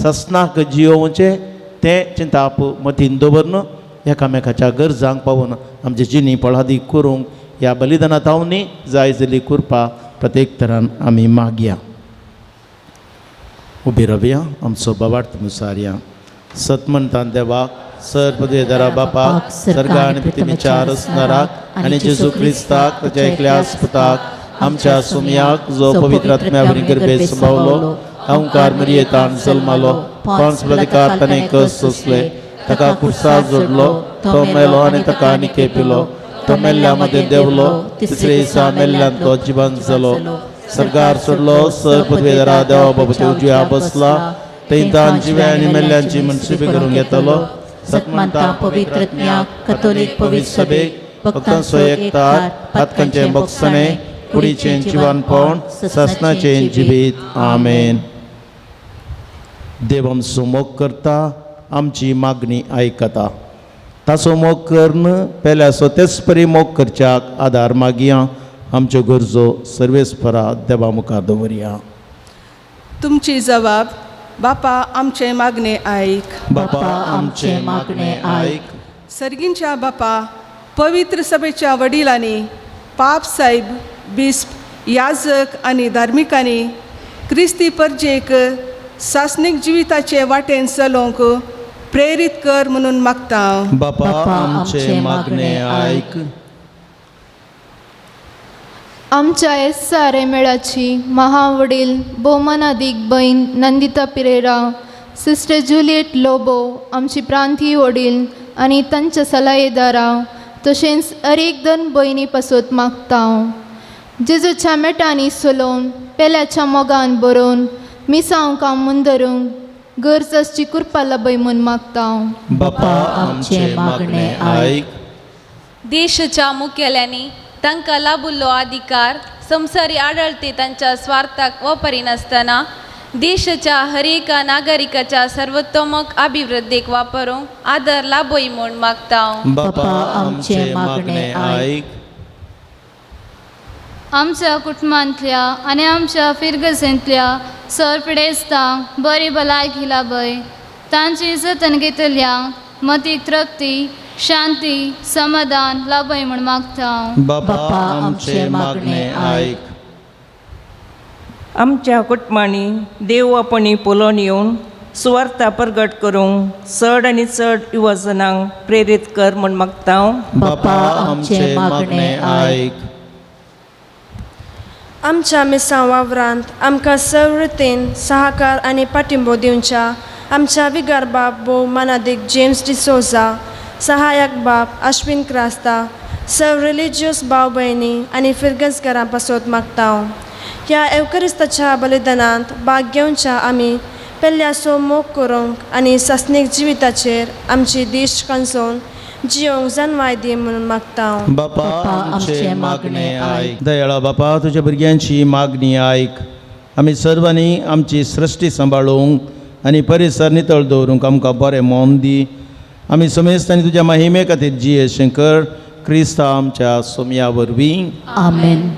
ससनाक जियोवचें तें चिंताप मतीन दवरन एकामेकाच्या गरजांक पावून आमची जिणी पळादी करूंक ह्या बलिदाना तावनी जाय जाल्ली कृपा प्रत्येक तरान आमी मागया. उबी रावया, आमचो बाबार्थ मुसारया. सत म्हणटा देवाक सर्वदेदरा बापाक सर्ग आनी पृथ्वीच्या रचणाराक आनी जेजू क्रिस्ताक ताच्या एकल्या पुताक आमच्या सोमयाक जो पवित्र आत्म्या गर्भे संभावलो, अंकार मरियेतान जल्मालो, पांच प्रतिकार ताणें कस सोंसले, ताका कुर्सार जोडलो, तो मेलो आनी ताका आनी केपिलो, तो मेल्ल्या मदें देंवलो, तिसरे दिसा मेल्ल्यान तो जिवंत जालो, सरकार सोडलो, सर पदवेदारा देवा बाबाच्या उजव्या बसला, थंय जिव्या आनी मेल्ल्यांची मनसुबी करूंक येतलो. सतमानता पवित्र आत्म्याक कथोलीक पवित्र सभेक भक्तांचो एकतार, पातकांचें भोगसणें, कुडीचें जिवानपण, सासणाचें जिवीत. आमेन. देव आमचो मोग करता, आमची मागणी आयकता. ताचो मोग करून पेल्याचो तेच परी मोग करच्याक आदार मागया. आमच्यो गरजो सर्वेस्परा देवा मुखार दवरया. तुमची जबाब बापा आमचें मागणें आयक. बापा आमचें मागणें आयक. सर्गींच्या बापा, पवित्र सभेच्या वडिलांनी, पाप साहेब, बिस्प, याजक आनी धार्मिकांनी क्रिस्ती परजेक सासणीक जिविताचे वाटेन चलोवंक प्रेरीत कर म्हणून मागता. बापा आमचे मागणे आयक. आमच्या एस आर मेळाची महावडील भोवमानादीक बहीण नंदिता पिरेरा, सिस्टर जुलियट लोबो, आमची प्रांतीय वडील आनी तांच्या सलाहेदारां तशेंच अरेक दोन भयणी पासत मागता. जेजूच्या मेटांनी सोलोवन पेल्याच्या मोगान बरोवन मिसांव काम मुंदरूंक गरज आसची कृपा लाभय म्हूण मागता. बापा आमचे मागणे आयक. देशाच्या मुखेल्यांनी तांकां लाबिल्लो अधिकार संवसारी आडळते तांच्या स्वार्थाक वापरिनासतना देशाच्या हर एका नागरिकाच्या सर्वोत्तमक अभिवृद्धीक वापरूंक आदर लाभय म्हूण मागता. बापा आमचे मागणे आयक. आमच्या कुटुंबांतल्या आनी आमच्या फिरगजेंतल्या सर पिडेस्तांक बरी भलायकी लाभय, तांची जतन घेतल्या मतीक तृप्ती, शांती, समाधान लाभय म्हूण मागता. बापा आमचे मागणे आयक. आमच्या कुटुंबांनी देव आपणी पलोवन येवन सुवार्ता प्रगट करूंक चड आनी चड युवजनांक प्रेरीत कर म्हूण मागता. बापा आमचे मागणे आयक. आमच्या मिसां वावरांत आमकां सवृत्तीन सहकार आनी पाठिंबो दिवच्या आमच्या विगार बाप भोव मानादीक जेम्स डिसोजा, सहायक बाप अश्विन क्रास्ता, सर्व रिलिजियस भाव भयणी आनी फिरगजकारां पासत मागता. ह्या एवकरिस्ताच्या बलिदानांत भाग घेवच्या आमी पेल्याचो मोग करूंक आनी सासणीक जिविताचेर आमची दीश कंसोवन जियोंक जनवाय दी म्हणून मागता. बापा आमचे मागणे आयक. दयाळा बापा, तुज्या भुरग्यांची मागणी आयक. आमी सर्वांनी आमची सृश्टी सांबाळूंक आनी परिसर नितळ दवरूंक आमकां बरें मन दी. आमी समेस्त आनी तुज्या महिमे खातीर जिये शंकर क्रिस्ता आमच्या सोमया वरवीं. आमेन.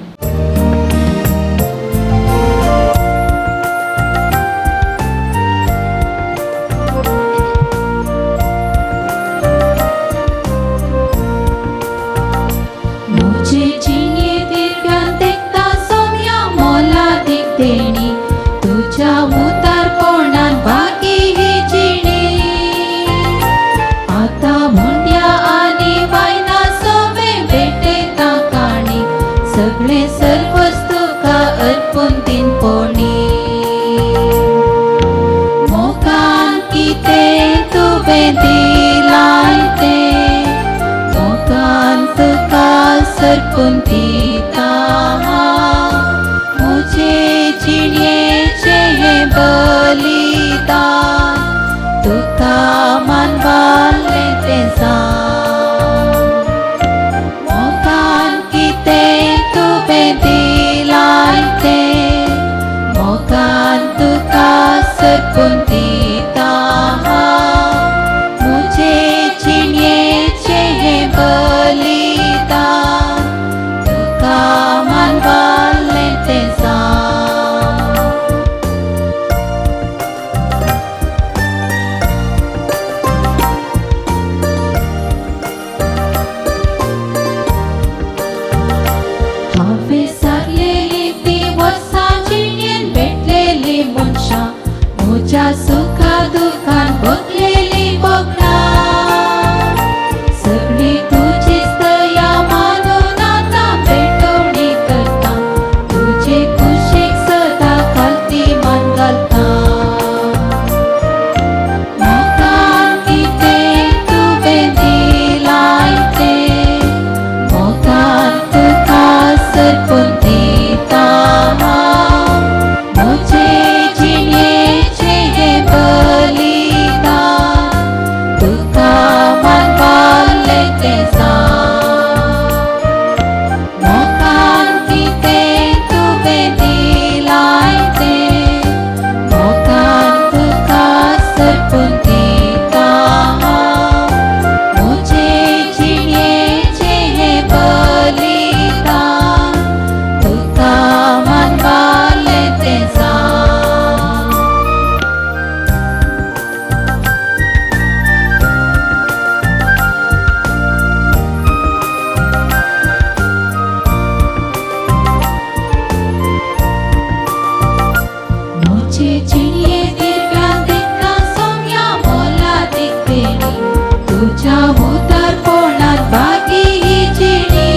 तुज्या उदारपणान बागी ही जिणी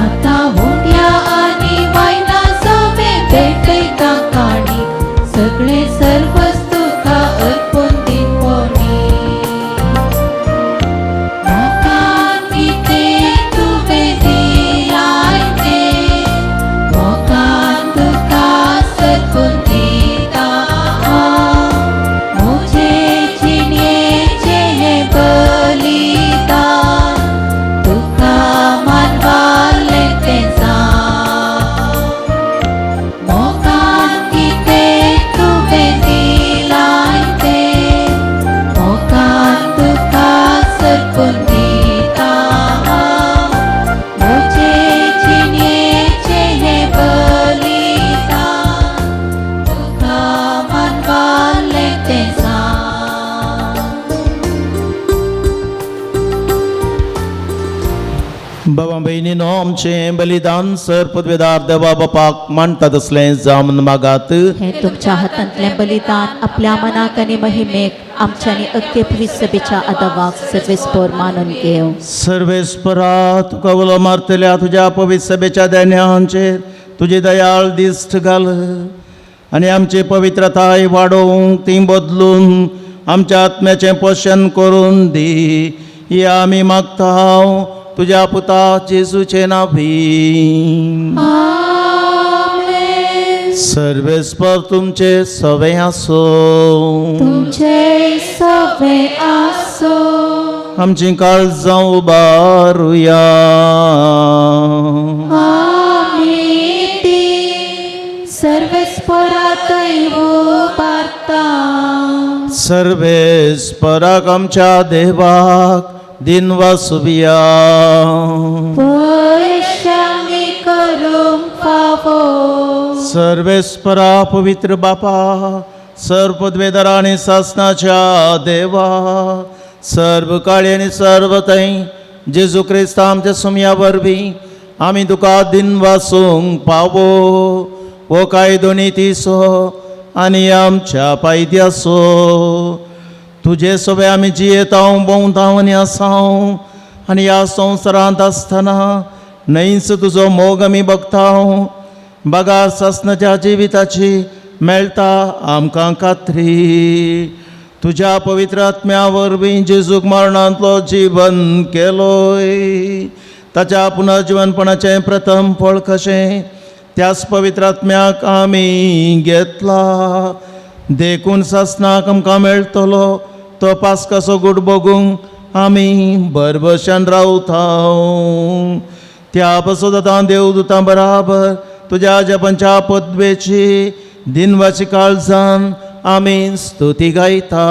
आतां हुंड्या आनी वायना सवे भेटयता काणी सगळें सर्वस तुका अर्पून दिनपोणी मोगान कितें तुवें दिलाय तें मोगान तुका सर्पून दिता हांव म्हजे जिणेचें हें बलिदान तुका मानवालें तें जावं मोगान कितें तुवें दिलाय तें मोगान तुका सर्पून दिता हांव म्हजे जिणेचें हें बलिदान तुका मानवालें तें जावं. बाबा भयणीनो आमचें बलिदान सर पदवेदार देवा बापाक मानता तसलें जावन मागात. हे तुमच्या हातांतलें बलिदान आपल्या मनाक आनी महिमेक आमच्या आनी अख्खे सभेच्या आदावाक सर्वेस्पोर मानून घेव. सर्वेस्परा, तुका उलो मारतल्या तुज्या पवित्र सभेच्या देण्यांचेर तुजी दयाळ दिश्ट घाल आनी आमची पवित्रताय वाडोवंक ती बदलून आमच्या आत्म्याचें पोशण करून दी, ही आमी मागता तुज्या पुता जेजूचे नावी. सर्वेस्पर तुमचे सवे आसो. तुमचे सवे आसो. आमची काळजां उबारुया. आमी ती सर्वेस्पोरातय उबारता. सर्वेस्पराक आमच्या देवाक दिन वासुया. पयशांनी करूंक फावो. सर्वेस्परा, पवित्र बापा, सर्व पदवेदारा आनी सासनाच्या देवा, सर्व काळी आनी सर्व थंय जेजू क्रिस्त आमच्या सुमया वरवीं आमी तुका दिन वासूंक पावो हो कायदो नितीचो आनी आमच्या पायद्याचो. तुजे सोबे आमी जियेतांव, भोंवतांव आनी आसाव आनी ह्या संवसारांत आसतना न्हयच तुजो मोग आमी बगताव. बगार सासनाच्या जिविताची मेळटा आमकां खात्री. तुज्या पवित्र आत्म्या वरवीं जेजूक मरणांतलो जिवन केलोय, ताच्या पुनर्जिवनपणाचें प्रथम फळ कशें त्याच पवित्र आत्म्याक आमी घेतला. देखून सासनाक आमकां मेळटलो तो पास्काचो गूट बगूंक आमी भरभरशान रावता. त्या पासत आतां देवदूतां बराबर तुज्या जपनच्या पदवेची दिनवाची काळजान आमी स्तुती गायता.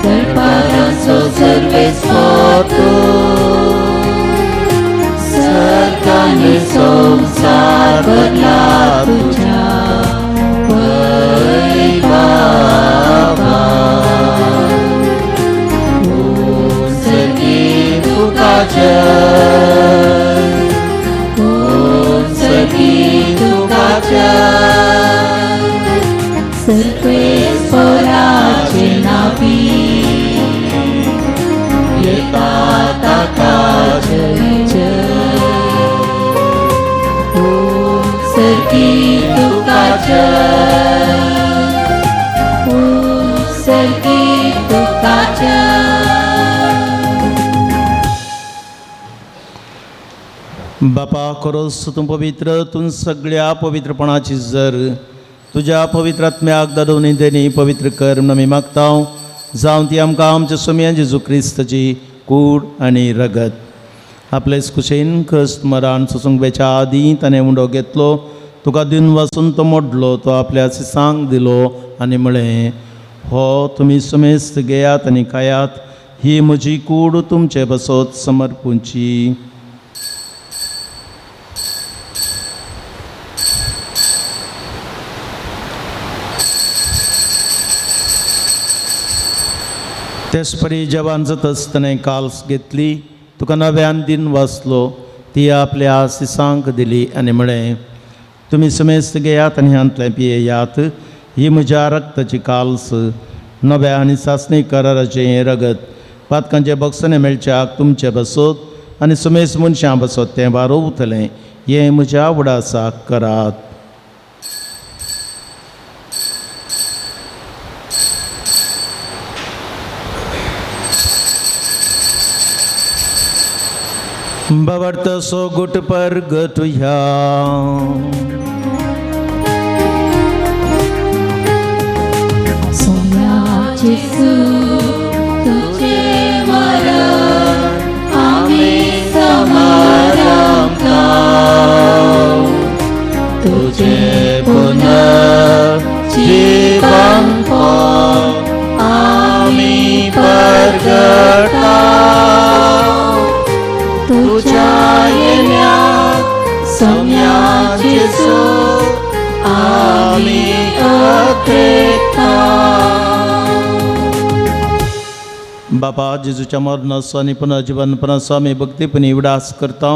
दरबाराचो सर्वेस्पोर सर्गानी संवसार भरला तुज्या वैभवान. ॐ सर्गी तुका जय, ॐ सर्गी तुका जय, सर्वेस्पराचे नावी येता ताका जय जय. ॐ सर्गी तुका जय, ॐ सर्गी तुका जय. बापा, खरोच तूं पवित्र, तूं सगळ्या पवित्रपणाची जर तुज्या पवित्र आत्म्याक दादोवनी देणी पवित्र कर म्हूण आमी मागता. जावं ती आमकां आमच्या सोमया जेजू क्रिस्ताची कूड आनी रगत. आपलेच कुशेन क्रिस्त मरान सोसूंक वेच्या आदीं ताणें उंडो घेतलो, तुका दिन वासून तो मोडलो, तो आपल्या शिसांक दिलो आनी म्हळें, हो तुमी समेस्त घेयात आनी खायात, ही म्हजी कूड तुमचे बसत समर्पूंची. तेचपरी जेवण जाता आसतना काल्स घेतली, तुका नव्यान दिन वाचलो, ती आपल्या सिसांक दिली आनी म्हळें, तुमी समेस्त घेयात आनी हांतलें पियेयात. ही म्हज्या रक्ताची काल्स, नव्या आनी सासणी कराराचें हें रगत पातकांचें बक्षणें मेळच्याक तुमचें बसत आनी समेस्त मनशां बसत तें वारोवतलें. हें म्हज्या उडासाक करात. बाबर्त सो गुट पर गटुया. सोम्या जेजू तुझे मरण आमी समारंभता, तुझे पुनर्जीवनपण आमी परगटा, तुझ्या येण्याक सोम्या जेजू आमी अत्रेता. बापा, जेजूच्या मरणाचो आनी पुनर्जीवनपणाचो आमी भक्तीपणी उडास करता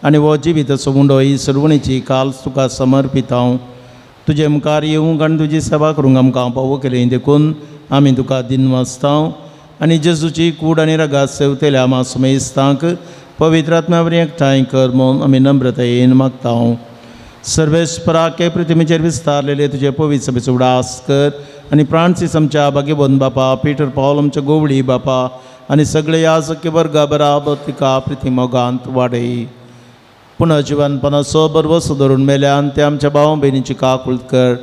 आनी हो जिविताचो उंडो ही सर्वणीची काल तुका समर्पिता. तुजे मुखार येवंक आनी तुजी सेवा करूंक आमकां पावो केली देखून आमी तुका दिनवासता आनी जेजूची कूड आनी रगात सेवतल्या आमा सुमेस्तांक पवित्र आत्म्या वरवीं एकठांय कर म्हूण आमी नम्रतायेन मागता. सर्वेस्पराके पृथ्वीचेर विस्तारलेले तुजे पवित्र सभेचो उडास कर आनी फ्रांसीस आमच्या भाग्यबंद बापा, पीटर पावल आमच्या गोवळी बापा आनी सगळे याजकी वर्गा बराबर तिका प्रिती मोगांत वाडय. पुनर्जिवनपणाचो बरवसो धरून मेल्यान ते आमच्या भाव भयणीची काकूळत कर.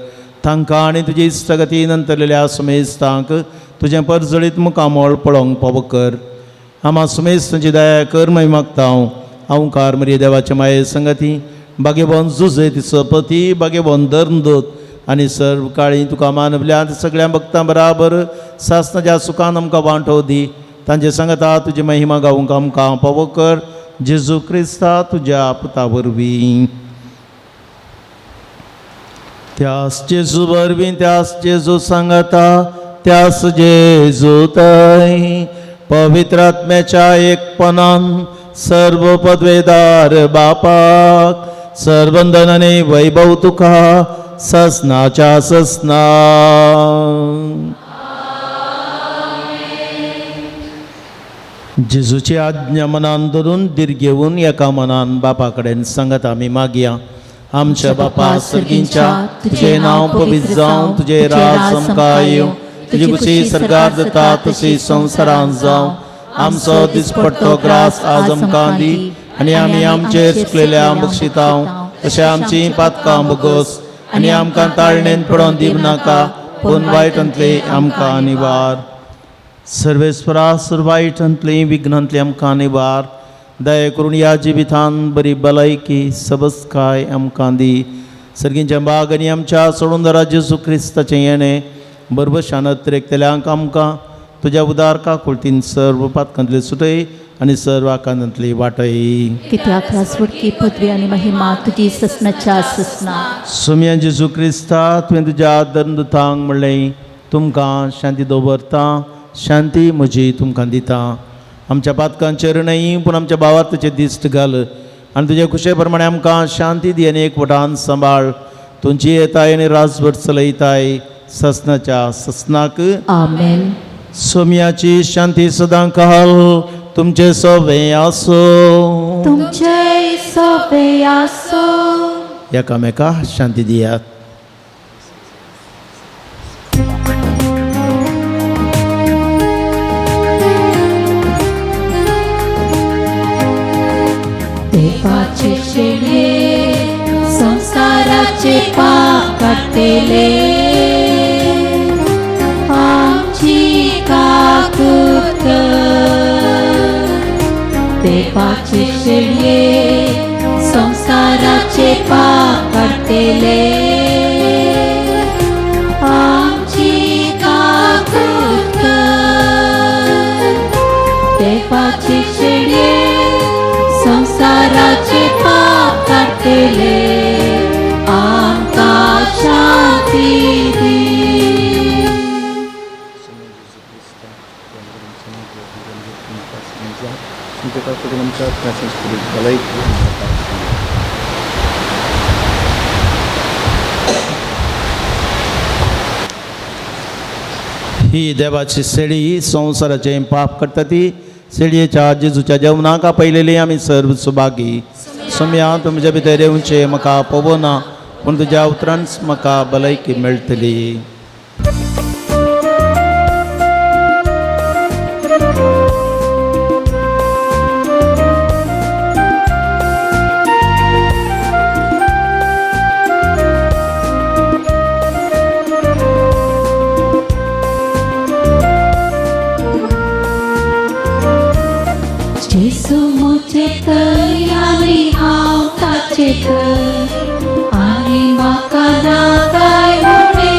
तांकां आनी तुजी इश्टगती नंतरलेल्या सुमेस्तांक तुजें परजळीत मुखामळ पळोवंक पावो कर. आमा सुमेस्तांची दया कर मागीर मागता हांव. ओंकार मरी देवाचे माये संगती भाग्यवन जुजे तिचो पती भाग्यवन धर्मदूत आनी सर्व काळी तुका मानवल्या सगळ्या भक्तां बराबर सासनाच्या सुखान आमकां वांटो दी. तांचे सांगता तुजी महिमा गावंक आमकां पावो कर. जेजू क्रिस्ता तुज्या पुता वरवीं. त्यास जेजू वरवीं, त्यास जेजू सांगता, त्यास जेजू तय पवित्र आत्म्याच्या एकपणान सर्व पदवेदार बापाक सर्वंदन आनी वैभव तुका ससनाच्या ससना. जेजूची आज्ञा मनान धरून धीर घेवन एका मनान बापा कडेन सांगत आमी मागया. आमच्या बापा सर्गींच्या, तुजें नांव पवित्र जावं, तुजें राज आमकां येवं, तुजी खुशी सरकार जाता तशी संवसारांत जावं. आमचो दिसपट्टो ग्रास आज आमकां दी आनी आमी आमचेर चुकलेल्या बक्षितां तशें आमचीं पातकां भोगोस आनी आमकां ताळणेन पडोवन दिवं नाका, पूण वायटांतले आमकां निवार. सर्वेस्परा सर्व वायटांतली विघ्नांतली आमकां निवार. दया करून ह्या जिवितान बरी भलायकी सबसकाय आमकां दी. सर्गींच्या बाग आनी आमच्या सोडून जेजू क्रिस्ताचें येणें बरबशान अत्रेकतल्यांक आमकां तुज्या उदार काकुळतीन सर्व पातकांतली सुटय आनी सर्व आकांतांतली वाटय. कित्याक राजवटकी पदवी आनी महिमा तुजी ससनाच्या ससना. सोम्या जेजू क्रिस्ता, तुवें तुज्या दंदुतांक म्हणलें, तुमकां शांती दवरता, शांती म्हजी तुमकां दिता. आमच्या पातकांचेर न्हय पूण आमच्या भावार्थाचेर दिश्ट घाल आनी तुजे खुशे प्रमाणे आमकां शांती दी आनी एकवटान सांबाळ. तुमची येताय आनी राजवट चलयताय ससनाच्या ससनाक. आमेन. सोम्याची शांती सदां काल तुमचे सोवे आसो. तुमचे सोवे आसो. एकामेका शांती दियात. देवाचे शेणे संसाराचे पाप काडटले, आमची काकूत कर. देवाचे शेणे संसाराचे पाप काडटले, आमची काकूत कर. देवाचे शेणे संसाराचे पाप काडटले, आमकां शांती दी. ही देवाची सेळी संवसाराचें पाप करता ती सेळयेच्या जेजूच्या जेवणाक पयलेली आमी सर्व सुभागी. सोम्या तुमच्या भितर येवचें म्हाका पळोवना पूण तुज्या उतरांच म्हाका भलायकी मेळटली. जेजू म्हजे थंय आनी हांव ताचे थंय आनी म्हाका ना कांय उणें.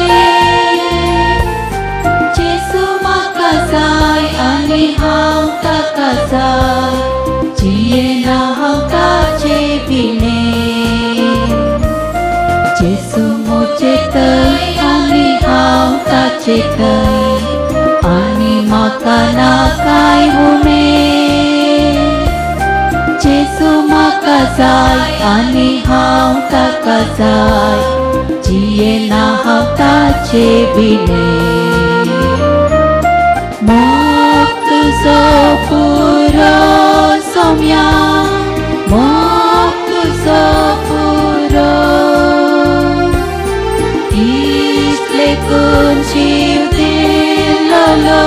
जेजू म्हाका जाय आनी हांव ताका जाय, जियेना हांव ताचे विणें. जेजू म्हजे थंय आनी हांव ताचे थंय आनी म्हाका ना कांय उणें. जेजू म्हाका जाय आनी हांव ताका जाय, जियेना हांव ताचे विणें. मोग तुजो पुरो सोम्या, मोग तुजो पुरो, इश्ट लेखून जीव दिल्लो,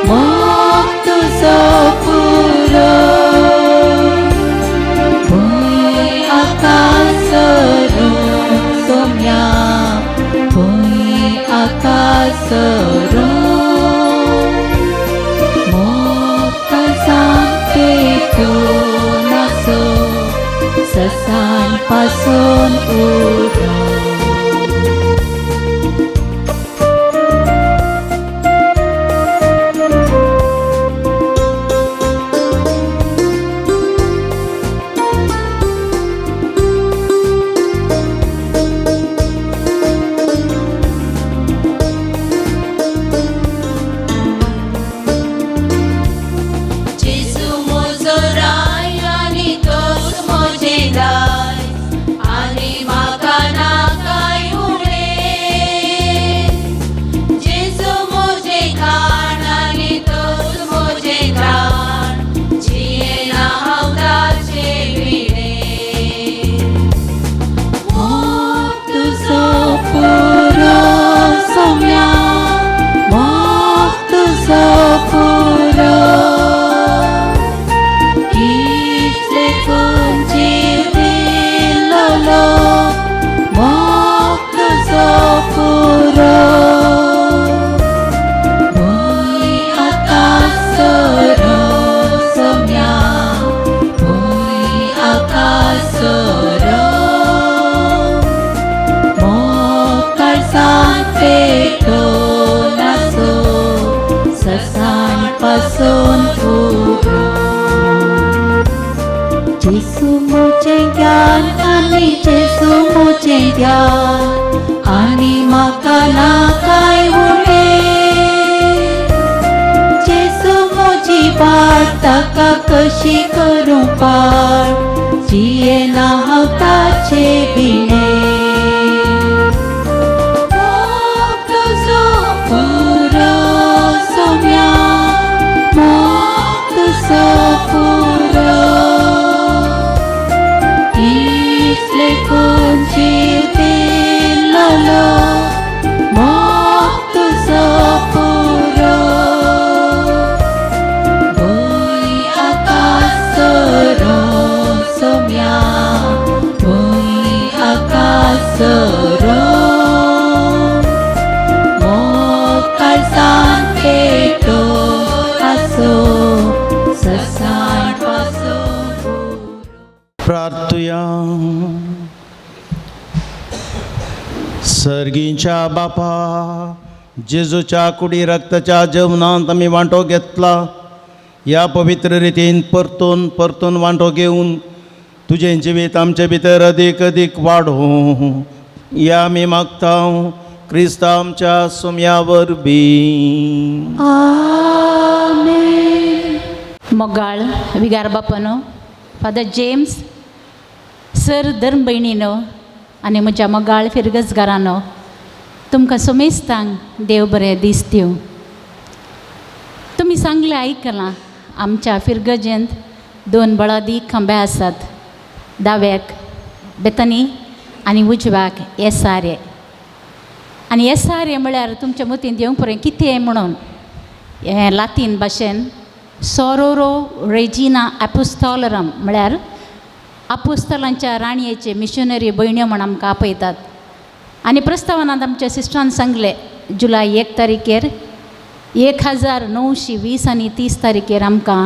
मोग तुजो पुरो. ससान पासून उरो. जेजू म्हजो राय आनी तोच म्हजें दाय आनी म्हाका ना कांय उणें. जेजू म्हजें खाण आनी तोच म्हजें त्राण, जियेना हांव ताचे विणें. मोग तुजो पुरो सोम्या, मोग तुजो पुरो, इश्ट लेखून जीव दिल्लो, मोग तुजो पुरो. भूंय आकाश सोरो सोम्या, भूंय आकाश सोरो, मोग काळजांत पेटोवन आसो ससान पासून उरो. जेजू म्हजें ज्ञान आनी जेजू म्हजें ध्यान आनी म्हाका ना कांय उणें. जेजू म्हजी वाट ताका कशी करूं पार, जियेना हांव ताचे विणें. मोग तुजो पुरो सोम्या, मोग तुजो पुरो, इश्ट लेखून जीव दिल्लो, मोग तुजो पुरो. भूंय आकाश सोरो सोम्या, भूंय आकाश सोरो, मोग काळजांत पेटोवन आसो ससान पासून उरो. प्रार्थुया. सर्गींच्या बापा, जेजूच्या कुडी रक्ताच्या जेवणांत आमी वांटो घेतला. ह्या पवित्र रितीन परतून परतून वांटो घेवन तुजें जिवीत आमचे भितर अदीक अदीक वाडोवं ह्या आमी मागता क्रिस्ता आमच्या सोम्या वरवीं. आमेन. मोगाळ विगार बापानो फादर जेम्स सर धर्म भयणीनो आनी म्हज्या मोगाळ फिरगजगारानो, तुमकां सोमेस्तांक देव बरें दीस दिवं। तुमी सांगलें आयकलां, आमच्या फिरगजेंत दोन बळादी खांबे आसात, दाव्याक बेतनी आनी उजव्याक एस आर ए। आनी एस आर ए म्हळ्यार तुमच्या मतींत येवंक पुरो कितें म्हणून, हें लातीन भाशेन सोरोरो रेजिना एपोस्तोलरम म्हळ्यार आपोस्तलांच्या राणयेचे मिशनरी भयण्यो म्हण आमकां आपयतात। आनी प्रस्तावनांत आमच्या सिस्टरान सांगलें, जुलय 1 तारखेर 1920 आनी 30 तारखेर आमकां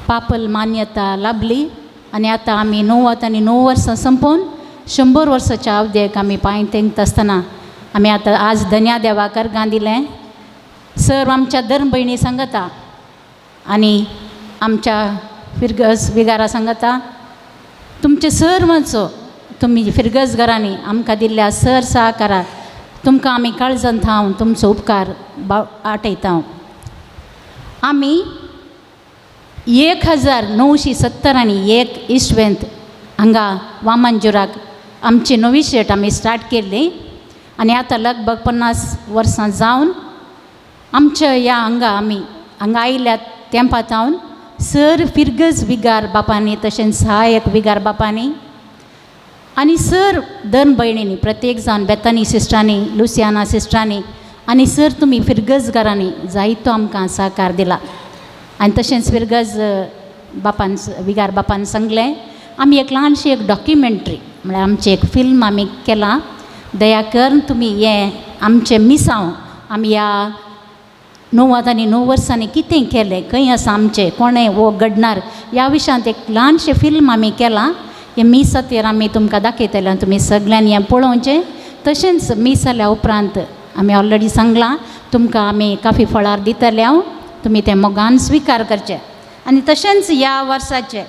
पापल मान्यता लाभली आनी आतां आमी 90 आनी 9 वर्सां संपोवन 100 वर्साच्या अवधेक आमी पांय तेंकता आसतना आमी आतां आज धन्या देवाक अर्गां दिलें। सर्व आमच्या धर्म भयणी सांगता आनी आमच्या फिरगज विगारा सांगता, तुमचे सर्वांचो तुमी फिरगज घरांनी आमकां दिल्ल्या सर सहकाराक तुमकां आमी काळजांत हांव तुमचो उपकार आठयता। आमी 1970 आनी 1 इसवेंत हांगा वामनजुराक आमची नवी शेट आमी स्टार्ट केल्ली आनी आतां लगभग 50 वर्सां जावन आमच्या ह्या हांगा आमी हांगा आयल्या तेंपा जावन सर फिरगज विगार बापांनी तशेंच सहायक विगार बापांनी आनी सर धर्म भयणींनी प्रत्येक जावन बेतानी सिस्टरांनी लुसियाना सिस्टरांनी आनी सर तुमी फिरगजगारांनी जायतो आमकां सहकार दिला। आनी तशेंच फिरगज बापान विगार बापान सांगलें, आमी एक ल्हानशी एक डॉक्युमेंट्री म्हळ्यार आमचें एक फिल्म आमी केलां, दया करून तुमी हें आमचें मिसांव आमी ह्या 90 आनी 9 वर्सांनी कितें केलें, खंय आसा आमचें, कोणें वो घडणार ह्या विशयांत एक ल्हानशें फिल्म आमी केलां। हें मीस खातीर आमी तुमकां दाखयतले आनी तुमी सगल्यांनी हें पळोवचें। तशेंच मीस जाल्या उपरांत आमी ऑलरेडी सांगलां तुमकां आमी काफी फळार दितले हांव, तुमी तें मोगान स्विकार करचें। आनी तशेंच ह्या वर्साचें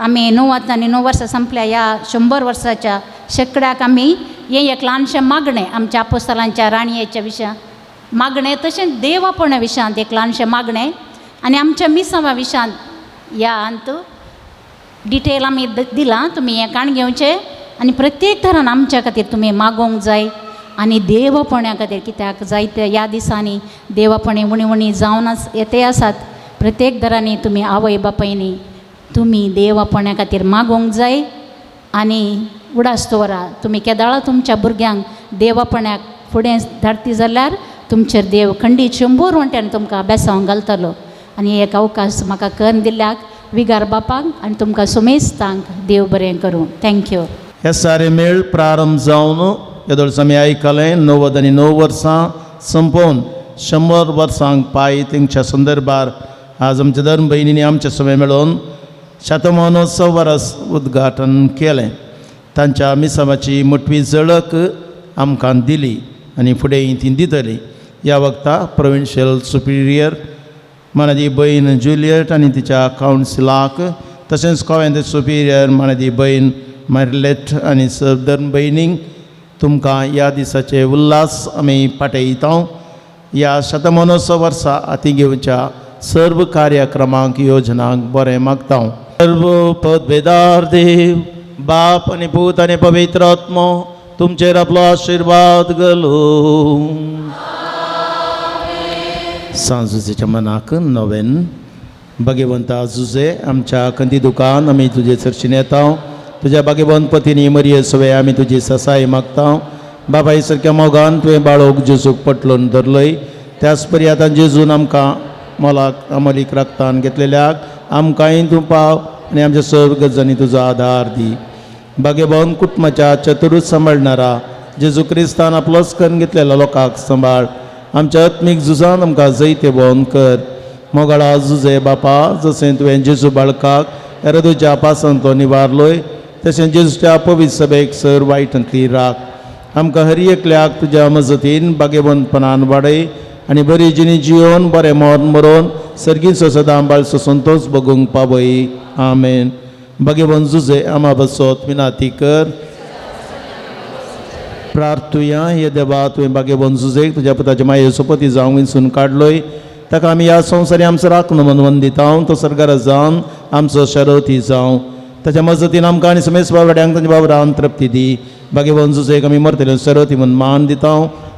आमी 90 आनी 9 वर्सां संपल्या ह्या 100 वर्साच्या शेंकड्याक आमी हें एक ल्हानशें मागणें आमच्या आपोस्तलांच्या राणयेच्या विशयान मागणें, तशेंच देवापणा विशयांत एक ल्हानशें मागणें आनी आमच्या मिसांवा विशयांत ह्या अंत डिटेल आमी दिलां, तुमी हें काण घेवचें आनी प्रत्येक तरान आमच्या खातीर तुमी मागोवंक जाय आनी देवपण्या खातीर, कित्याक जायते ह्या दिसांनी देवपणे उणी उणी जावन येते आसात, प्रत्येक दरांनी तुमी आवय बापायनी तुमी देवपण्या खातीर मागोवंक जाय। आनी उडास दवरा तुमी केदाळा तुमच्या भुरग्यांक देवपण्याक फुडें धाडती जाल्यार तुमचेर देव खंडीत 100 वंट्यान तुमकां बेसांव घालतलो। आनी एक अवकाश म्हाका करून दिल्याक विगार बापाक आनी तुमकां सुमेस्तांक देव बरें करूं। Thank you. हे सारे मेळ प्रारंभ जावन येदोळस आमी आयकलें 90 आनी 9 वर्सां संपोवन 100 वर्सांक पांय तेंच्या संदर्भार आज आमच्या धर्म भयणींनी आमच्या समें मेळोवन शतमानोत्सव वरस उद्घाटन केलें। तांच्या मिसावाची मोटवी झळक आमकां दिली आनी फुडें ती दितली। ह्या वक्ता प्रोविन्शियल सुपिरियर मानादी बयन जुलियट आनी तिच्या कावन्सिलाक, तशेंच गोव्यांत सुपिरियर मानादी बयन मार्लेट आनी धर्म भयणींक तुमकां ह्या दिसाचे उल्हास आमी पाठयता। ह्या शतमानोत्सव वर्सा हाती घेवच्या सर्व कार्यक्रमांक योजनांक बरें मागता। सर्व पदवेदार देव बाप आनी पूत आनी पवित्र आत्मो तुमचेर आपलो आशिर्वाद घालूं। सांजुजेच्या मनाक नवेन भाग्यवंता जुजे आमच्या कंदी दुकान आमी तुजे चर्चीन येता, तुज्या भाग्यवंत पतीनी मरिये सवे आमी तुजी ससाय मागता। बाबाई सारक्या मोगान तुवें बाळोक जेजूक पटलोवन धरलय, त्याच परी आतां जेजून आमकां मोलाक अमलीक रक्तान घेतलेल्याक आमकांय तूं पाव आनी आमच्या सर्व गजांनी तुजो आदार दी। भाग्यवंत कुटुंबाच्या चतुरूच सांबाळणारा जेजू क्रिस्तान आपलोच करून घेतलेल्या लोकांक सांबाळ, आमच्या आत्मीक झुजान आमकां जैते भोवन कर। मोगाळा जुजे बापा, जशें तुवें जेजू बाळकाक एरोदुच्या पासांतलो निवारलोय तशें जेजूच्या पवित्र सभेक सर वायटांतली राख। आमकां हर एकल्याक तुज्या मजतीन भाग्यवंतपणान वाडय आनी बरी जिणी जियोवन बरें मरण मरोवन सर्गीचो सदां बाळचो संतोश बगूंक पावय। आमेन। भाग्यवंत जुजे आमा बसोत विनाती कर। प्रार्थुया। हे देवा, तुवें भाग्यवंत जुजेक तुज्या पुताच्या माये सोपती जावंक विंचून काडलोय, ताका आमी ह्या संवसारी आमचो राखणो म्हूण वंदिता तो सरकारा जावन आमचो शरवती जावं. ताच्या मजतीन आमकां आनी समेस्त बाबड्यांक तांच्या बाबरान तृप्ती दी. भाग्यवंत जुजेक आमी मरतले सरवती म्हूण मान दिता.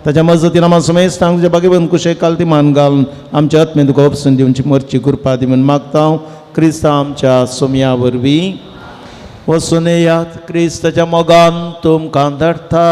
ताच्या मजतीन आमकां समेस्तांक तुज्या भाग्यवंत कुशेक कालती मान घालून आमच्या आत्मे तुका उपसून दिवची मरची कृपा दी म्हूण मागता क्रिस्ता आमच्या सोमया वरवीं. वचून येयात, क्रिस्ताच्या मोगान तुमकां धाडटा.